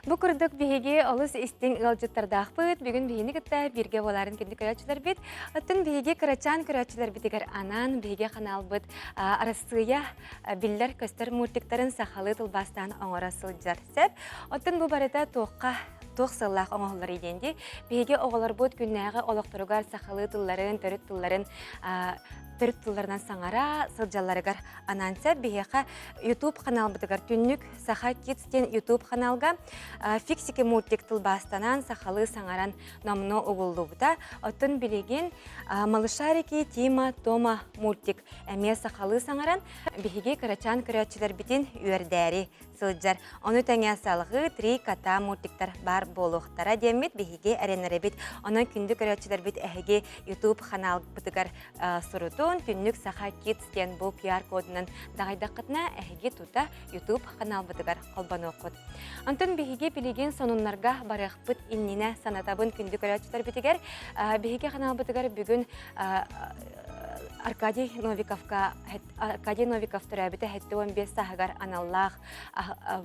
Бу курдук биһиги олус истиҥ ыалдьыттардаахпыт. Бүгүн биһини кытта бииргэ буоларын күндү көрөөччүлэрбит. Оттон биһиги кырачаан көрөөччүлэрбитигэр анаан биһиги ханаалбыт Арассыыйа биллэр-көстөр мультиктарын сахалыы тылбаастаан оҥоро сылдьар сөп. Оттон бу барыта туохха туох сыаллаах оҥоһулларый диэн дии. Биһиги оҕолорбут күннээҕи олохторугар сахалыы тылларын, төрүт тылларын төрүт тылларынан саҥара сылдьалларыгар анаан сөп. Биһиэхэ YouTube ханаалбытыгар Түннүк Саха Kids диэн YouTube ханаалга Фиксики мультик тылбаастанан сахалыы саҥаран номнуо угуллубута. Оттон билигин Малышарики Тима Тома мультик эмиэ сахалыы саҥаран биһиги кырачаан көрөөччүлэрбитин үөрдээри сылдьар. Ону тэҥэ салҕыы Три кота мультиктар баар буолуохтара диэммит биһиги эрэнэрэбит. Онон күндү көрөөччүлэрбит эһиги YouTube ханаалбытыгар сурутун Түннүк Саха Kids диэн бу QR-кодунан даҕайдаххытына эһиги тута YouTube ханаалбытыгар холбонуоххут. Онтон биһиги билигин сонуннарга барыахпыт иннинэ санатабын күндү көрөөччүлэрбитигэр биһиги ханаалбытыгар бүгүн Аркадий Новиковка Аркадий Новиков төрөөбүтэ 75 сааһыгар аналлаах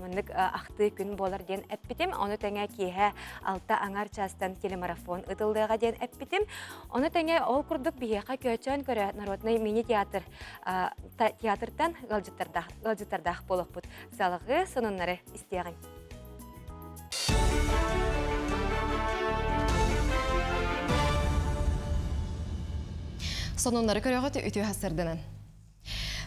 маннык ахтыы күн буолар диэн эппитим. Ону тэҥэ киэһэ 6 аҥар чаастан телемарафон ытыллыаҕа диэн эппитим. Ону тэҥэ ол курдук биһиэхэ Көөчөөн көрө народнай мини-театр театртан ыалдьыттардаах ыалдьыттардаах буолуохпут. Салҕыы сонуннары истиэҕиҥ. Сонуннары көрөҕүт үтүө хасырдынан.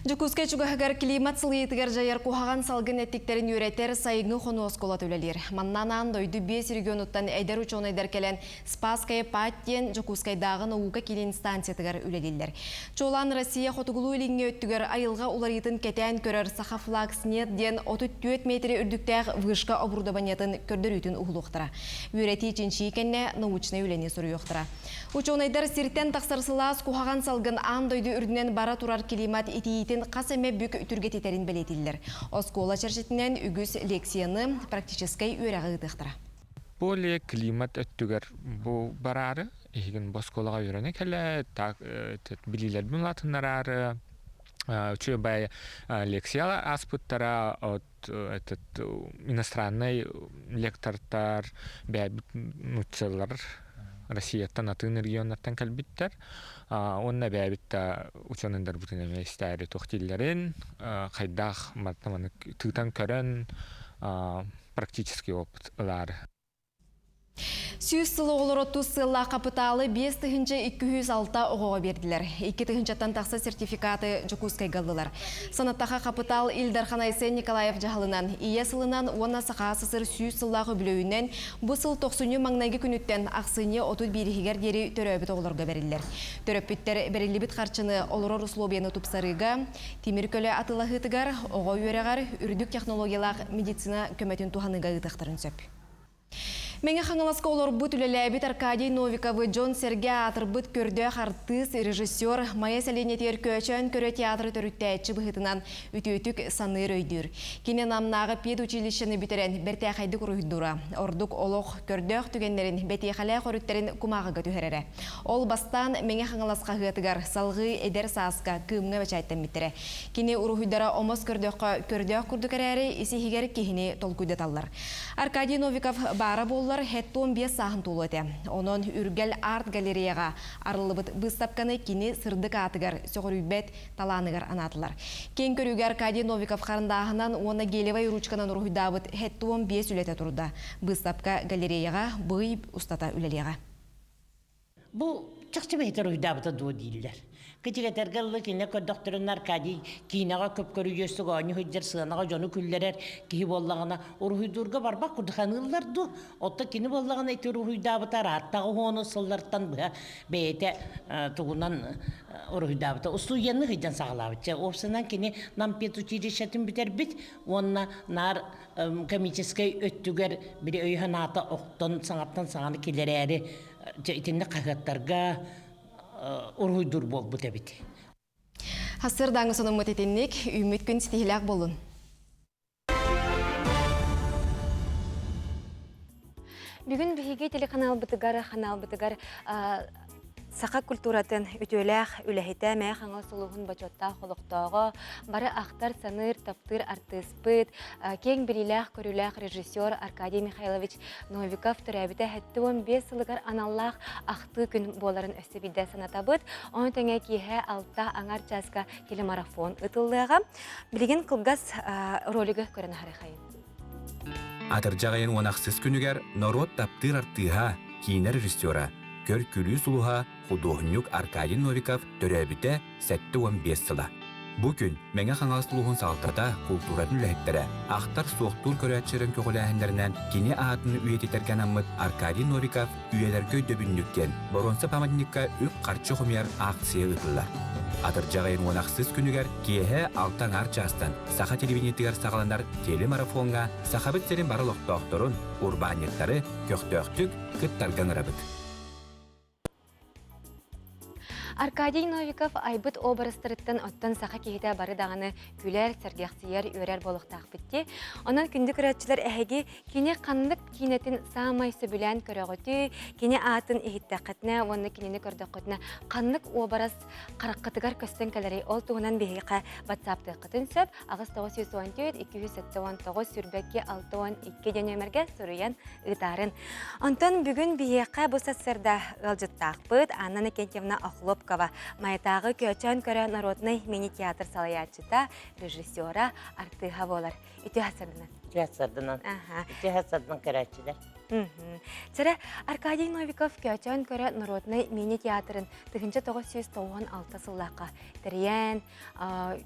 Дьокуускай чугаһыгар климат сылыйыытыгар дьайар куһаҕан салгын эттиктэрин үөрэтэр сайыҥҥы хонуу оскуолата үлэлиир. Манна анаан дойду биэс регионуттан эдэр учуонайдар кэлэн Спасская Пать диэн Дьокуускайдааҕы наука киинин станциятыгар үлэлииллэр. Чуолаан Россия хотугулуу-илиҥҥи өттүгэр айылҕа уларыйыытын кэтээн көрөр Сахафлагснет диэн 34 миэтэрэ үрдүктээх вышка оборудованиетын көрдөрүүтүн уһулуохтара. Үөрэтии чинчийии кэннэ научнай үлэни суруйуохтара. Учуонайдар сиртэн тахсар сылаас куһаҕан салгын аан дойду үрдүнэн бара турар климат итийиитин хас эмэ бүк түргэтитэрин бэлиэтииллэр. Оскуола чэрчитинэн үгүс лекцияны, практическай үөрэҕи ыытыахтара. Более климат өттүгэр бу бараары, иһигин бу оскуолаҕа үөрэнэ кэлэ, так билиилэрбин улаатыннараары. Үчүгэй лекция ааспыттара от этот иностранный лектортар бэйэбит нууччалар Россияттан атын регионнартан кэлбиттэр. Уонна бэйэбит да учуонайдарбытын эмиэ истээри туох дииллэрин, хайдах маны тыытан көрөн практический опыт ылаары. 100 сыл оҕолоро тус сыаллаах хапытаалы 5206 оҕоҕо биэрдилэр. 2 тыһыынчаттан тахса сертификаты Дьокуускайга ыллылар. Санаттаха хапытаал Ил Дархан Айсен Николаев дьаһалынан, Ийэ сылынан уонна Саха СССР 100 сыллаах үбүлүөйүнэн бу сыл тохсунньу маҥнайгы күнүттэн ахсынньы 31-гэр диэри төрөөбүт оҕолорго бэриллэр. Төрөппүттэр бэриллибит харчыны олорор условияны тупсарыыга, тимир көлө атыылаһыытыгар, оҕо үөрэҕэр, үрдүк технологиялаах медицина көмөтүн туһаныыга ыытыахтарын сөп. Мэҥэ Хаҥаласка олорбут, үлэлээбит Аркадий Новиковы дьон-сэргэ аатырбыт көрдөөх артыыс, режиссер, Майа сэлиэнньэтигэр Көөчөөн көрө театры төрүттээччи быһыытынан үтүөтүк саныыр өйдүүр. Кини Намнааҕы педучилищены бүтэрэн бэртээхэйдик уруһуйдуура. Ордук олох көрдөөх түгэннэрин, бэтиэхэлээх өрүттэрин кумааҕыга түһэрэрэ. Ол бастаан Мэҥэ Хаҥалас хаһыатыгар, салҕыы Эдэр сааска, Кыымҥа бэчээттэммиттэрэ. Кини уруһуйдара омос көрдөххө көрдөөх курдук эрээри, ис-иһигэр киһини толкуйдаталлар. Аркадий Новиков баара буоллар, 75 сааһын туолуо этэ. Онон Үргэл арт-галереяҕа арыллыбыт быыстапканы кини сырдык аатыгар, сөҕүрүйбэт талааныгар анаатылар. Киэҥ көрүүгэ Аркадий Новиков харандааһынан уонна гелевай ручканан уруһуйдаабыт 75 үлэтэ турда. Быыстапка галереяҕа бый устата үлэлиэҕэ. Бу чахчы бэйэтэ уруһуйдаабыта дуо дииллэр. Кытигэтэргэ ыллы кинилэр көрдөхтөрүнэ Аркадий киинэҕэ көп көрүдьүөстүк оонньуу сылдьар сыанаҕа дьону күллэрэр киһи буоллаҕына уруһуйдуурга барбах курдук саныыллар дуу. Оттон кини буоллаҕына ити уруһуйдаабыта ырааттаҕы уһуону сыллартан быһа бэйэтэ тугунан уруһуйдаабыта. Устудьуоннуу сылдьан саҕалаабыт. Чэ, уопсайынан кини Нам педучилищетын бүтэрбит уонна наар комическай өттүгэр били өйө-санаата охтон саҥаттан саҥаны киллэрээри дьэ итинник хаһыаттарга уруһуйдуур буолбут эбит. Сарсыардааҥҥы сонуммут итинник, үүммүт күн ситиһиилээх буоллун. Бүгүн биһиги телеканалбытыгар, ханаалбытыгар саха культуратын үтүөлээх үлэһитэ, Мээ Хаҥалас улууһун бочуоттаах олохтооҕо, бары ахтар, саныыр, таптыыр артыыспыт, киэҥ билиилээх-көрүүлээх режиссер Аркадий Михайлович Новиков төрөөбүтэ 75 сылыгар аналлаах ахтыы күн буоларын өссө биирдэ санатабыт. Ону тэҥэ киэһэ 6 аҥар чааска телемарафон ытыллыаҕа. Билигин кылгас ролигы көрөн аһарыахайын. Атырдьах ыйын уон ахсыс күнүгэр норуот таптыыр артыыһа, киинэ режиссера, көр-күлүү сулуһа, худуоһунньук Аркадий Новиков төрөөбүтэ 75 сыла. Бу күн Мэҥэ Хаҥалас улууһун салалтата, култууратын үлэһиттэрэ, ахтар-суохтуур көрөөччүлэрин көҕүлээһиннэринэн кини аатын үйэтитэргэ анаммыт Аркадий Новиков үйэлэргэ өйдөбүнньүк диэн боруонса памятникка үп-харчы хомуйар акция ыытыллар. Атырдьах ыйын уон ахсыс күнүгэр киэһэ алта аҥаар чаастан саха телевидениетыгар саҕаланар телемарафоҥҥа Сахабыт сирин бары олохтоохторун, урбаанньыттары көхтөөхтүк кыттарга ыҥырабыт. Аркадий Новиков айбыт образтарыттан оттон саха киһитэ бары даҕаны күлэр, сэргэхсийэр, үөрэр буолуохтаахпыт дии. Онон күндү көрөөччүлэр эһиги кини ханнык киинэтин саамай сөбүлээн көрөҕүтүй, кини аатын иһиттэххитинэ уонна кинини көрдөххүтүнэ ханнык уобарас хараххытыгар көстөн кэлэрий ол туһунан биһиэхэ ватсаптыаххытын сөп 8914 279 22 62 диэн нүөмэргэ суруйан ыытаарын. Онтон бүгүн биһиэхэ бу сарсыарда ыалдьыттаахпыт Анна Иннокентьевна Охлопкова, Майатааҕы Көөчөөн көрө народнай мини-театр салайааччыта, режиссера, артыыһа буолар. Үтүө сарсыарданан. Үтүө сарсыарданан. Үтүө сарсыарданан көрөөччүлэр. Чэрэ, Аркадий Новиков Көөчөөн көрө народнай мини-театрын 1996 сыллаахха тэрийэн,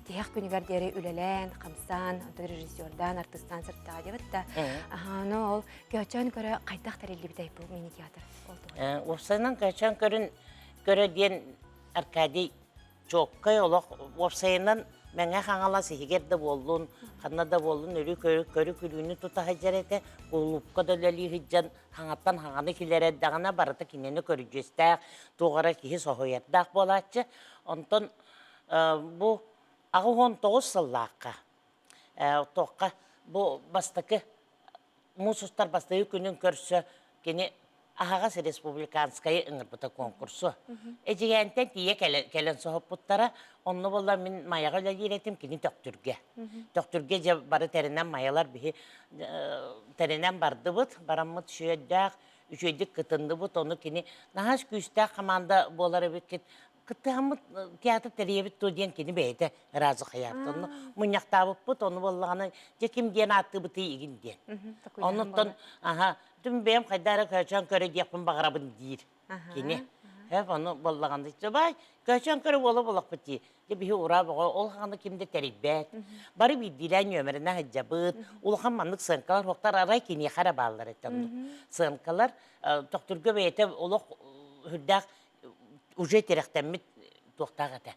тиһэх күнүгэр диэри үлэлээн, хамсаан, онтон режиссердаан, артыстаан сырыттаҕа диэбит да. Аны ол Көөчөөн көрө хайдах тэриллибитэй бу мини-театр? Уопсайынан Көөчөөн көрүн көрө диэн Аркадий чуоккай олох уопсайынан Мэҥэ Хаҥалас иһигэр да буоллун, ханна да буоллун өрүү көрү күлүүнү тута сылдьар этэ. Кулуупка да үлэлии сылдьан хаҥаттан хаҥаны киллэрэрдэҕинэ барыта кинини көрүдьүөстээх, туох эрэ киһи соһуйардаах буолааччы. Онтон бу 89 сыллаахха туохха бу бастакы муус устар бастакы күнүн көрсө кини Аһаҕас республиканскайы ыҥырбыта конкурсу. Эдьигээнтэн тиийэ кэлэн соһуппуттара. Онно буолла мин Майаҕа үлэлиир этим, кини Төхтүргэ. Төхтүргэ дьэ бары тэринэн Майалар биһи тэринэн бардыбыт. Бараммыт үчүгэйдээх, үчүгэйдик кытынныбыт. Ону кини наһаа күүстээх команда буолар эбиккит. Кыттыһаммыт театр тэрийэбит дуо диэн кини бэйэтэ ыраазы хайаабыт. Онно мунньахтаабыппыт, ону буоллаҕына дьэ ким диэн ааттыыбытый игин диэн. Оннуттан аха Түм бэйэм хайда эрэ көөчөөн көрө диэхпин баҕарабын диир кини. Хэп ону буоллаҕына бай көөчөөн көрө буола болохпут дии. Дьэ биһи ураа боҕо ол хаҕана ким да тэрийбэт. Бары биирдиилээн нүөмэринэ сылдьабыт. Улахан маннык сыаҥкалар хуохтар арай киниэхэ эрэ бааллар этэ оннук. Сыаҥкалар тохтурга бэйэтэ олох үрдээх уже тирэхтэммит туохтаах этэ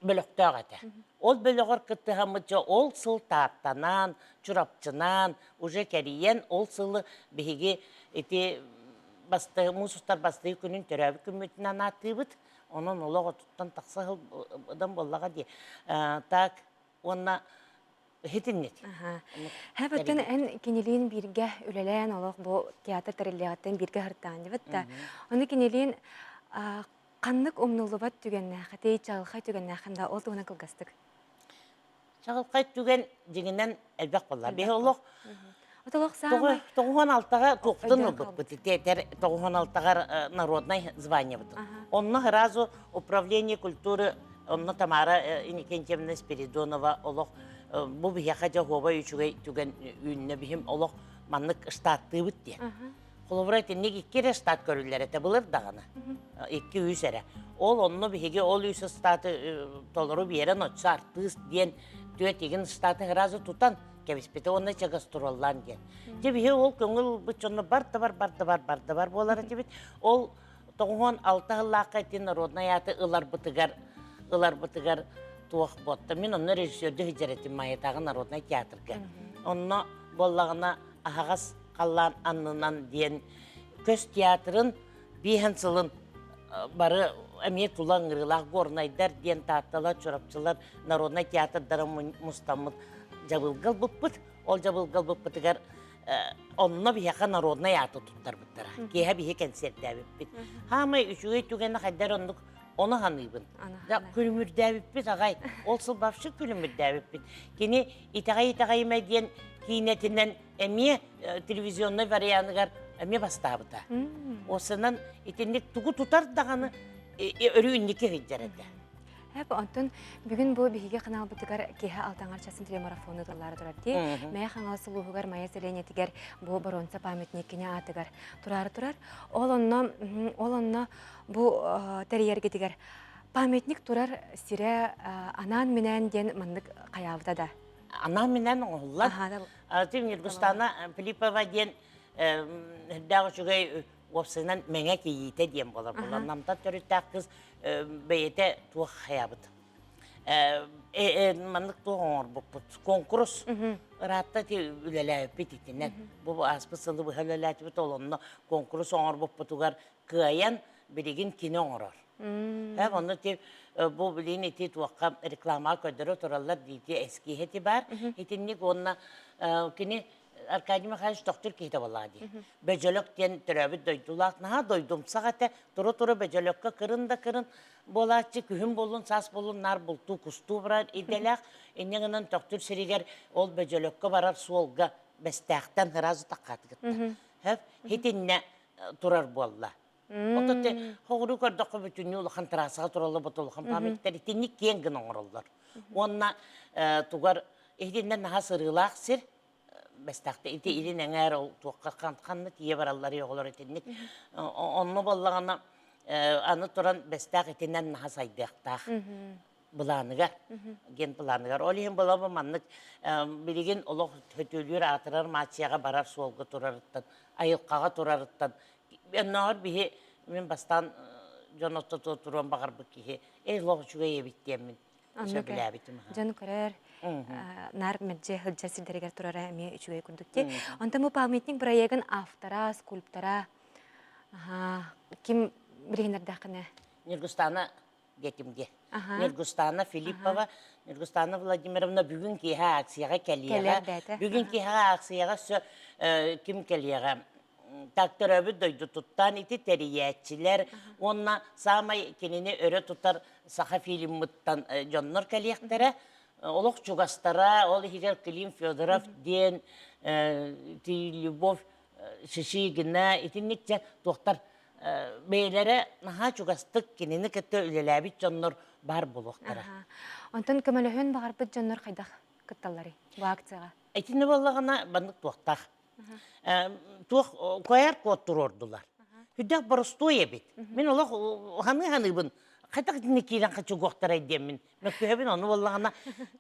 бөлөхтөөх этэ. Ол бөлөҕөр кыттыһаммыт дьэ ол сыл Тааттанаан, Чурапчынаан уже кэрийэн ол сылы биһиги ити бастыы муус устар бастыы күнүн төрөөбүт күммүтүнэн ааттыыбыт. Онон олох отуттан тахса сылдан буоллаҕа дии. Так уонна Иһитинник. Хэбэттэн эн кинилиин бииргэ үлэлээн олох бу театр тэриллиэҕиттэн бииргэ сыртаан дибит да. Ону кинилиин ханнык умнуллубат түгэннээхитий, чаҕылхай түгэннээхин да ол туһунан кылгастык. Чаҕылхай түгэн дьиҥинэн элбэх буолла. Биһи олох Отолох саамай 96-га туохтун ылбыппыт. Ити 96-гар народнай званиебытын. Онно сразу управление культуры Онно Тамара Иннокентьевна Спиридонова олох бу биһиэхэ дьоһуобай үчүгэй түгэн үүннэ биһим олох маннык штаттыыбыт диэн. Холобура итинник икки эрэ штат көрүллэр этэ былыр даҕаны. Икки үс эрэ. Ол онно биһиги ол үс штаты толору биэрэн оччо артыыс диэн түөрт игин штаты сразу тутан кэбиспитэ уонна чэ гастроллаан диэн. Дьэ биһи ол көҥүл ылбыт дьонно бар да бар бар да бар бар да бар буолар этибит. Ол 96 сыллаахха ити народнай ааты ыларбытыгар ыларбытыгар туох буотта мин онно режиссердүү сылдьар этим Майатааҕы народнай театрга онно буоллаҕына аһаҕас халлаан аннынан диэн көс театрын биэһэн сылын бары эмиэ тула ыҥырыылаах горнайдар диэн таатталар чурапчылар народнай театрдара мустаммыт дьабылга ылбыппыт ол дьабылга ылбыппытыгар онно биһиэхэ народнай ааты туттарбыттара. Киэһэ биһи кэнсиэрдээбиппит. Хаамай үчүгэй түгэни хайдар оннук ону саныыбын. Да күлүмүрдээбиппит аҕай. Ол сыл вообще күлүмүрдээбиппит. Кини итэҕэй-итэҕэйимэ диэн киинэтинэн эмиэ телевизионнай варианыгар эмиэ бастаабыта. Осынан итинник тугу тутар даҕаны өрүү инники сылдьар этэ. Эп, онтон бүгүн бу биһиги ханаалбытыгар киэһэ алтаҥар часын телемарафону тыллаары турар дии. Мэйэ Хаҥалас улууһугар Майа сэлиэнньэтигэр бу боруонса памятник кини аатыгар тураары турар. Ол онно ол онно бу тэрийэргитигэр памятник турар сирэ анаан-минээн диэн маннык хайаабыта да. Анаан-минээн оҥоһуллар. Тим Ньургустана Филиппова диэн үрдээх үчүгэй уопсайынан Мэҥэ кийиитэ диэн буолар буолла. Намтан төрүттээх кыыс бэйэтэ туох хайаабыт. Маннык туох оҥорбуппут. Конкурс ыраатта үлэлээбиппит итинэн. Бу ааспыт сылы быһа үлэлээтибит ол онно конкурс оҥорбуппутугар кыайан билигин кини оҥорор. Э, онно ти бу билин ити туохха рекламаҕа көрдөрө тураллар диити эскиһэти бар. Итинник уонна кини Аркадий Михайлович тохтур киһитэ буоллаҕа дии. Бөдьөлөк диэн төрөөбүт дойдулаах, наһаа дойдумсах этэ. Тура-тура Бөдьөлөккө кырын да кырын буолааччы, күһүн буоллун, саас буоллун наар бултуу, кустуу барар идэлээх. Инньэ гынан Төхтүр сиригэр ол Бөдьөлөккө барар суолга Бэстээхтэн сразу таххаатыгытта. Хэп итиннэ турар буолла. Оттон те хоҕуруу көрдөххө бүтүннүү улахан трассаҕа тураллар бут улахан памятниктар итинник киэҥ гына оҥороллор. Уонна тугар иһитиннэ наһаа сырыылаах сир бэстэхтэ ити илин эҥээр ол туохха ханна тиийэ бараллар оҕолор итинник онно буоллаҕына аны туран бэстээх итинэн наһаа сайдыахтаах былааныгар генпланыгар ол иһин буолабы маннык билигин олох хөтүөлүүр аатырар мааччыйаҕа барар суолга турарыттан айылҕаҕа турарыттан оннооҕор биһи мин бастаан дьон ортотугар туруон баҕарбыт киһи эй олох үчүгэй эбит диэммин сөбүлээбитим Дьон көрөр, наар мэлдьи сылдьар сирдэригэр турара эмиэ үчүгэй курдук дии. Онтон бу памятник проегын автора, скульптора ким билиһиннэрдэххинэ? Ньургустана диэтим дии. Ньургустана Филиппова, Ньургустана Владимировна бүгүн киэһэ акцияҕа кэлиэҕэ. Бүгүн киэһэ акцияҕа өссө ким кэлиэҕэ? Так төрөөбүт дойдутуттан ити тэрийээччилэр уонна саамай кинини өрө тутар саха фильмыттан дьоннор кэлиэхтэрэ. Олох чугастара, ол иһигэр Клим Федоров диэн ти Любовь Шишигина итинник дьэ туохтар бэйэлэрэ наһаа чугастык кинини кытта үлэлээбит дьоннор баар буолуохтара. Онтон көмөлөһүөн баҕарбыт дьоннор хайдах кытталларый бу акцияҕа? Итиннэ буоллаҕына маннык туохтаах. Туох QR код туруордулар. Хүдэх боростуой эбит. Мин олох ханыы-ханыыбын. Хайдах итинник киирэн хачугуохтарай диэммин. Мөккүһэбин ону буоллаҕына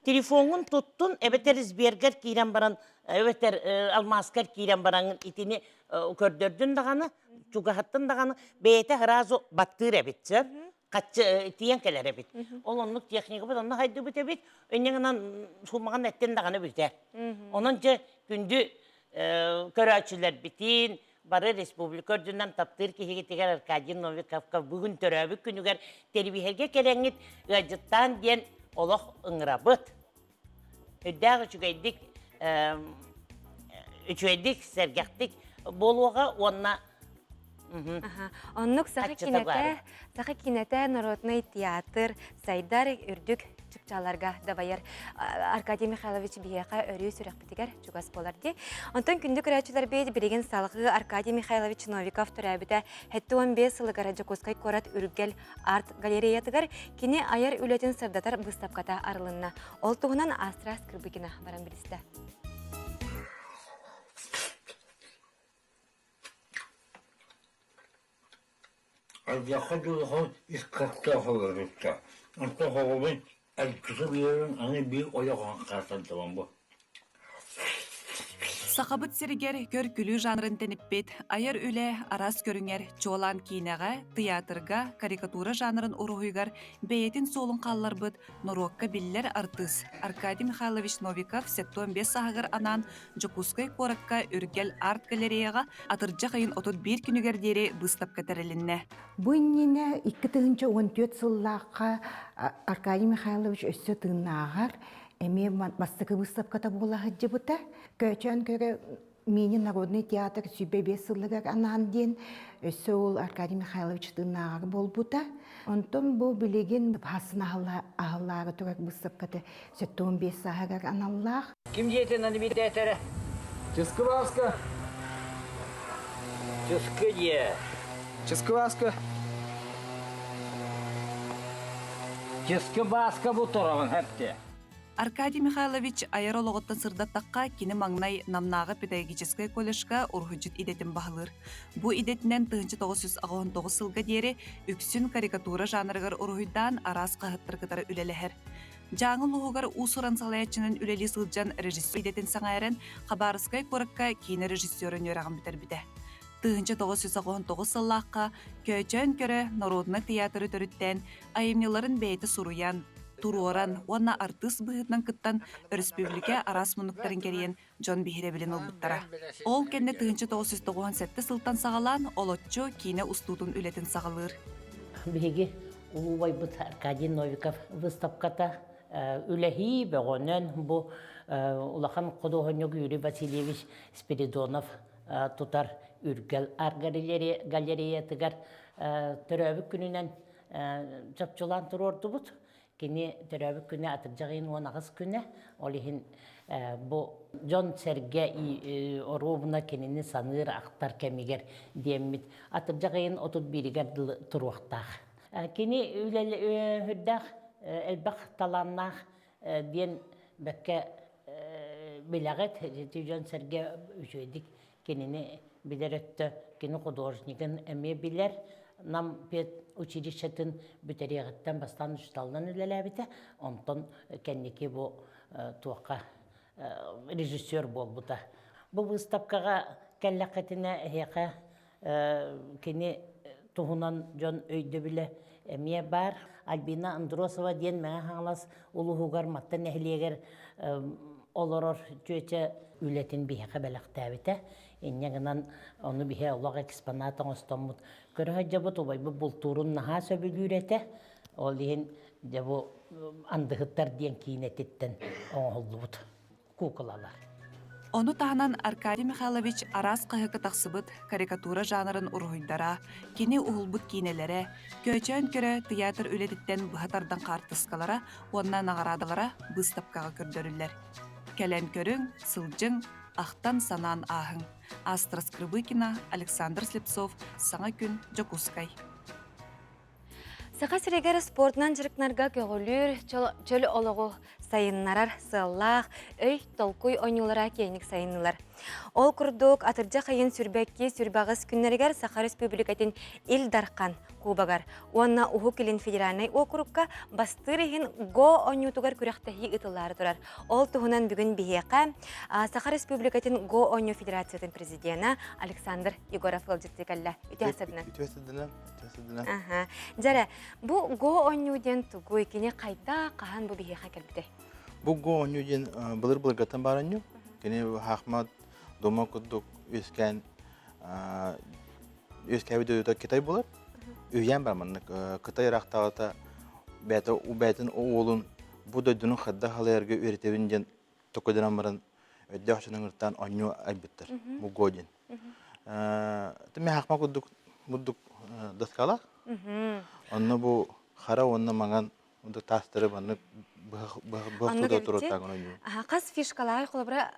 телефоҥҥун туттун эбэтэр Сбергэр киирэн баран эбэтэр алмааскар киирэн бараҥын итини көрдөрдүн даҕаны чугаһаттын даҕаны бэйэтэ сразу баттыыр эбит сөп хаччы тиийэн кэлэр эбит. Ол оннук техникабыт онно хайдыбыт эбит. Инньэ гынан суммаҕын эттин даҕаны бүтэр. Онон дьэ күндү көрөөччүлэрбитин бары республика үрдүнэн таптыыр киһигитигэр Аркадий Новиковка бүгүн төрөөбүт күнүгэр телевизорга кэлэҥҥит ыалдьыттаан диэн олох ыҥырабыт. Үрдээх үчүгэйдик үчүгэйдик сэргэхтик буолуоҕа уонна Оннук саха кинэтэ, саха кинэтэ народный театр сайдар үрдүк чыпчааларга дабайар Аркадий Михайлович биһиэхэ өрүү сүрэхпитигэр чугас буолар дии. Онтон күндү көрөөччүлэрбит билигин салҕыы Аркадий Михайлович Новиков төрөөбүтэ 75 сылыгар Дьокуускай куорат Үргэл арт-галереятыгар кини айар үлэтин сырдатар быыстапката арылынна. Ол туһунан Астра Скрыбыкина баран билистэ. Ардахха дьулуһан ис көхтөөх олорбуттар. Онтон оҕобун эргитэ биэрэн аны биир ойох хаалсардыбын бу. Сахабыт сиригэр көр-күлүү жанрын тэниппит айар үлэ араас көрүҥэр чуолаан киинэҕэ, тыйаатырга, карикатура жанрын уруһуйугар бэйэтин суолун хаалларбыт норуокка биллэр артыыс Аркадий Михайлович Новиков 75 сааһыгар анаан Дьокуускай куоракка Үргэл арт-галереяҕа атырдьах ыйын 31 күнүгэр диэри быыстапка тэрилиннэ. Бу иннинэ 2014 сыллаахха Аркадий Михайлович өссө тыыннааҕар эмиэ бастакы быыстапката буола сылдьыбыта. Көөчөөн көрө Мини народный театр 105 сылыгар анаан диэн өссө ол Аркадий Михайлович тыыннааҕар буолбута. Онтон бу билигин хасын аһыллаары турар быыстапката 75 сааһыгар аналлаах. Ким дьиэтин аны биирдээтэрэ? Чыскыбааска. Чыскы дьиэ. Чыскыбааска. Чыскы бааска бу тураҕын хэпте. Аркадий Михайлович айар олоҕуттан сырдаттахха, кини маҥнай Намнааҕы педагогическай колледжка уруһуйдьут идэтин баһылыыр. Бу идэтинэн 1989 сылга диэри үксүн карикатура жанрыгар уруһуйдаан араас хаһыаттары кытары үлэлэһэр. Дьааҥы улууһугар уус-уран салайааччынан үлэлии сылдьан режиссер идэтин сэҥээрэн, Хабаровскай куоракка киинэ режиссерун үөрэҕин бүтэрбитэ. 1989 сыллаахха Көөчөөн көрө норуодунай тыйаатыры төрүттээн, айымньыларын бэйэтэ суруйан, туруоран уонна артыыс быһыытынан кыттан өрөспүүбүлүкэ араас муннуктарын кэрийэн дьон биһирэбилин ылбыттара. Ол кэннэ 1997 сылтан саҕалаан олоччу киинэ устуутун үлэтин саҕалыыр. Биһиги улуу убайбыт Аркадий Новиков выставката үлэһии бөҕөнөн бу улахан худуоһунньук Юрий Васильевич Спиридонов тутар Үргэл арт-галереятыгар төрөөбүт күнүнэн чопчулаан туруордубут. Кини төрөөбүт күнэ атырдьах ыйын 18 күнэ. Ол иһин бу дьон-сэргэ оруобуна кинини саныыр, ахтар кэмигэр диэммит атырдьах ыйын 31-гэр дылы туруохтаах. Кини үрдээх элбэх талааннаах диэн бэккэ билэҕит. Дьон-сэргэ үчүгэйдик кинини билэр өттө кини художнигын эмиэ билэр. Нам педучилищетын бүтэриэҕиттэн бастаан учууталынан үлэлээбитэ. Онтон кэнники бу туохха режиссер буолбута. Бу выставкаҕа кэллэххитинэ эһиэхэ кини туһунан дьон өйдөбүлэ эмиэ баар. Альбина Андросова диэн Мэҥэ Хаҥалас улууһугар Матта нэһилиэгэр олорор чүөчэ үлэтин биһиэхэ бэлэхтээбитэ. Инньэ гынан ону биһи олох экспонат оҥостоммут көрө сылдьабыт. Убайбыт бултуурун наһаа сөбүлүүр этэ. Ол иһин дьэ бу андыһыттар диэн киинэтиттэн оҥоһуллубут куукулалар. Ону таһынан Аркадий Михайлович араас хаһыакка тахсыбыт карикатура жанрын уруһуйдара, кини уһулбут киинэлэрэ, Көөчөөн көрө тыйаатыр үлэтиттэн быһа тардан хаартыскалара уонна наҕараадалара быыстапкаҕа көрдөрүллэр. Кэлэн көрүҥ, сылдьыҥ, ахтан-санаан ааһыҥ. Астра Скрыбыкина, Александр Слепцов, Саҥа күн, Дьокуускай. Саха сиригэр спортунан дьарыктанарга көҕүлүүр, чөл олоҕу сайыннарар сыаллаах өй толкуй оонньуулара киэҥник сайыннылар. Ол курдук, атырдьах ыйын сүрбэкки сүрбэҕис күннэригэр Саха Республикатын Ил Дархан Кубогар уонна Уһук Илин федеральнай уокурукка бастыыр иһин ГО оонньуутугар күрэхтэһии ыытыллаары турар. Ол туһунан бүгүн биһиэхэ Саха Республикатын ГО оонньуу федерациятын президенэ Александр Егоров ыалдьыттыы кэллэ. Үтүө сырдынан. Үтүө сырдынан. Аха. Дьэрэ, бу го оонньуу диэн тугуй? Кини хайда, хаһан бу биһиэхэ кэлбитэй? Бу го оонньуу диэн былыр-былыргаттан баар оонньуу. Кини хаахмат дома курдук үөскээн үөскээбит дойдута Китай буолар. Үһүйээн бар маннык Кытай ыраахтааҕыта бэйэтэ бэйэтин уолун бу дойдуну хайдах халайарга үөрэтэбин диэн токойдонон баран өйдөөх дьон ыҥыртаан оонньуу айбыттар. Бу го диэн. Тимэ хаахма курдук бурдук доскалаах. Онно бу хара уонна маҥан таастары маннык быһах туруттааҕын ойуу. Хас фишкалаах холобура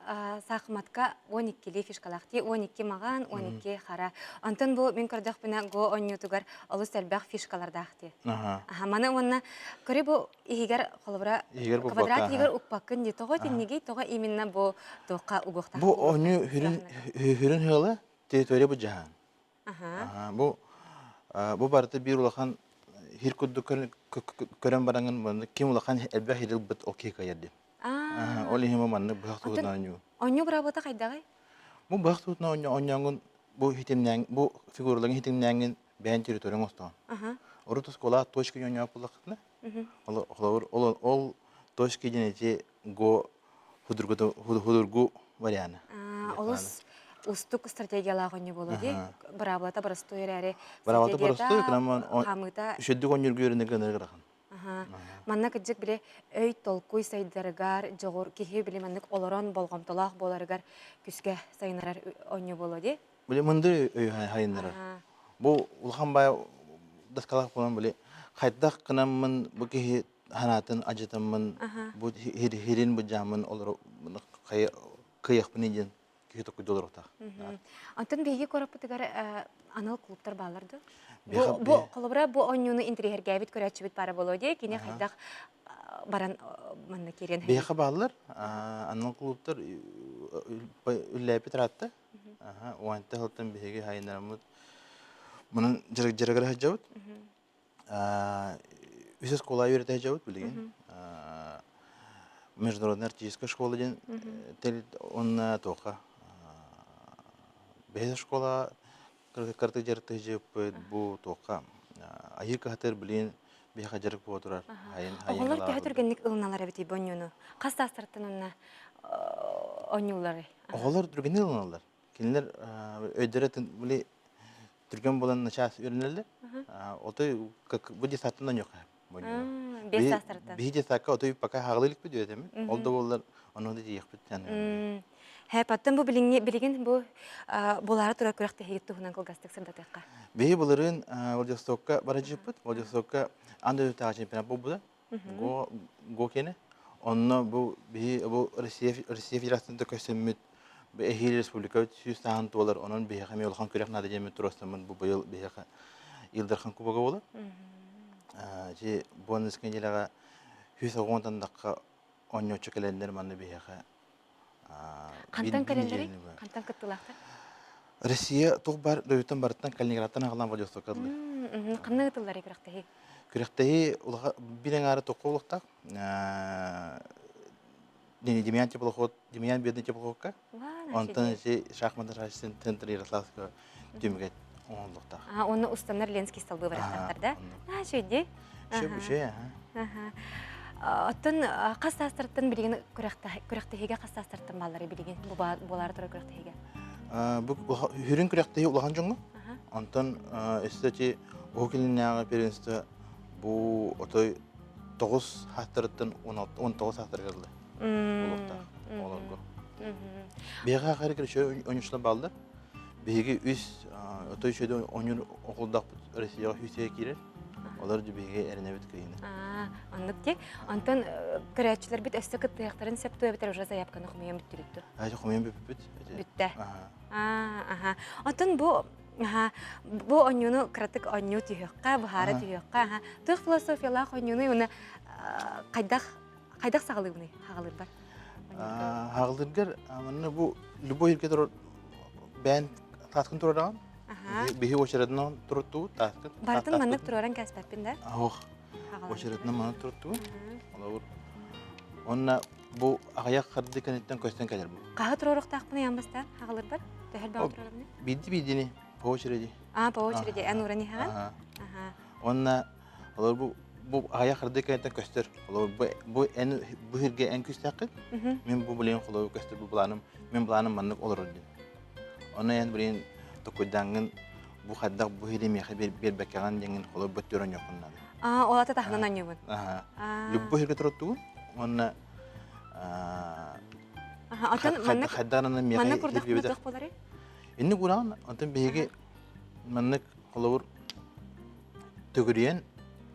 саахыматка 12 фишкалаах ти 12 маҕан, 12 хара. Онтон бу мин көрдөхпүнэ го оонньуутугар олус элбэх фишкалардаах ти. Маны уонна көрү бу иһигэр холобура квадрат иһигэр укпаккын дии тоҕо итиннигий тоҕо именно бу туохха угуохтаах бу оонньуу хүрүн хүрүн ыала территория бу дьаһан бу бу барыта биир улахан хир курдук көрөн бараҥын маннык ким улахан элбэх хир ылбыт ол киһи кыайар диэн ол иһин маннык быһах туһунан оонньуу оонньуу быраабыта хайдаҕый бу быһах туһунан оонньооҥҥун бу хитимнээн бу фигураларын хитимнээҥҥин бэйэн территорияҥ остоон урут оскуола точка оонньоох буоллаххытына Холобур, ол, ол точки диэн ити го худургу вариана. Олус устук стратегиялаах оонньуу буолуо дии. Быраабылата боростуой эрээри Быраабылата боростуой, кыраман хаамыыта үчүддүк оонньуурга үөрэнэргэ ынырык ырахан. Манна кырдьык били өй толкуй сайдарыгар, дьоҕур киһи били маннык олорон болҕомтолоох буоларыгар күскэ сайыннарар оонньуу буолуо дии. Били мындыр өй хайыннарар. Бу улахан бай доскалаах буолан били хайдах гынаммын бу киһи ханаатын ажытаммын бу хирин бу жаамын олору кыйахпын диэн киһи токуйда олоруохтаах. Онтон биһиги куораппытыгар анал клубтар бааллар дуо? Бу бу холобура бу оонньууну интэриэһиргээбит көрөөччүбүт баара буолуо дии. Кини хайдах баран манна киириэн Биһиэхэ бааллар анал клубтар үллээппит ыраатта. Уонта сылтан биһиги хайыннараммыт мунун дьарыгыра сылдьабыт. Үс оскуола үөрэтэ сылдьабыт билигин. Международная артистическая школа диэн онно туохха бэһис школа кырты дьарыкты сылдьыбыппыт бу туохха айыы кыһатыр билигин биһиэхэ дьарык буола турар. Оҕолор төһө түргэнник ылыналар эбитий бу оонньууну? Хас саастарыттан онно оонньуулларый? Оҕолор түргэнник ылыналлар. Кинилэр өйдөрө били түргэн буолан начаас үөрэнэллэр. Отой бу детсадтан оонньуохха Бес саастарыттан. Биһи детсадка отой пока хаҕылыы иликпит үөтэммит. Ол да буоллар ону да тиийиэхпит. Һэ, паттан бу билиҥҥи билигин бу булаары турар күрэхтэһиигит туһунан кылгастык сырдатыахха. Биһи былырыын Владивостокка баражыппыт. Владивостокка аан дойдутааҕы чемпионат буолбута. Го Го киэнэ. Онно бу биһи бу Россия Россия Федерациятын көстөммүт эһиил республика сүүс сааһын туолар. Онон биһиэхэ эмиэ улахан күрэх наада диэммит туруорсаммыт бу быйыл биһиэхэ Ил Дархан Кубога буолар. Ити бонус неделяҕа 190 тахха оонньооччу кэлэннэр манна биһиэхэ Хантан кэлэллэрий? Хантан кыттыылаахтар? Россия туох бар дойдуттан барыттан Калининградтан аҕалан Владивостокка ыллы. Ханна ыытылларый күрэхтэһии? Күрэхтэһии биир аҥаара тоххо улахтаах. Демьян теплоход, Демьян бедный теплоходка. Онтон ити шахматы центр Ярославского түмүгэ оҥоһуллуохтаах. Оны устаннар Ленский столбы барахтар да? Аа, шөйдей. Шөй, шөй, аха. Оттон хас саастарыттан билигин күрэхтэһиигэ хас саастарыттан бааллары билигин буолаары турар күрэхтэһиигэ? Бу хүрүн күрэхтэһии улахан дьоҥҥо. Онтон өссө ити Уһук Илиннээҕи первенство бу отой 9 саастарыттан 19 саастарыгар дылы буолуохтаах оҕолорго. Биһиэхэ хары көрүчө оонньуучулар бааллар. Биһиги үс отой үчүгэй оонньуур оҕолдоохпут Россияҕа сүүсэгэ киирэр. Олор биһиги эрэнэбит кыайыыны. Оннук дии. Онтон көрөөччүлэрбит өссө кыттыахтарын сөп дуо эбэтэр уже заявканы хомуйан бүттүгүт дуо? Айы хомуйан бүппүт. Бүттэ. Аха. Онтон бу бу оонньууну кыратык оонньуу түһүөххэ, быһаара түһүөххэ. Аха. Туох философиялаах оонньууну уонна хайдах хайдах саҕалыыбыный хаҕалыырбар? Хаҕалыыргар манна бу любой иргэ турар бээн тааскын турараҕын. Биһи очередынан туруттубут тааскын. Барытын маннык туруоран кээспэппин да? Ох. Очередынан маннык туруттубут. Олобур. Онна бу аҕыйах харды кэнниттэн көстөн кэлэр бу. Хаһы туруоруохтаахпын ыйан бастаан хаҕалырбар? Төһөл баҕа туруорабыный? Биирди биирдини по очереди. А, по очереди. Эн ууран иһэҕин? Онна Олор бу бу аҕыйах хардыы кэнниттэн көстөр. Олор бу бу эн бу сиргэ эн күүстээххин. Мин бу билигин холобур көстөр бу планым мин планым маннык олорор диэн. Ону эн билигин токуйдааҥҥын бу хайдах бу сири миэхэ биэрбэккэҕин диэҥҥин холобур бөттүөр оонньуоххун наада. Аа, ол ата таһынан оонньуубун. Аха. Любой сиргэ туруттугун уонна Аха, оттон маннык хайдаҕынан миэхэ маннык курдахпына туох буоларый? Инник ураҕын, онтон биһиги маннык холобур Төгүрүйэн,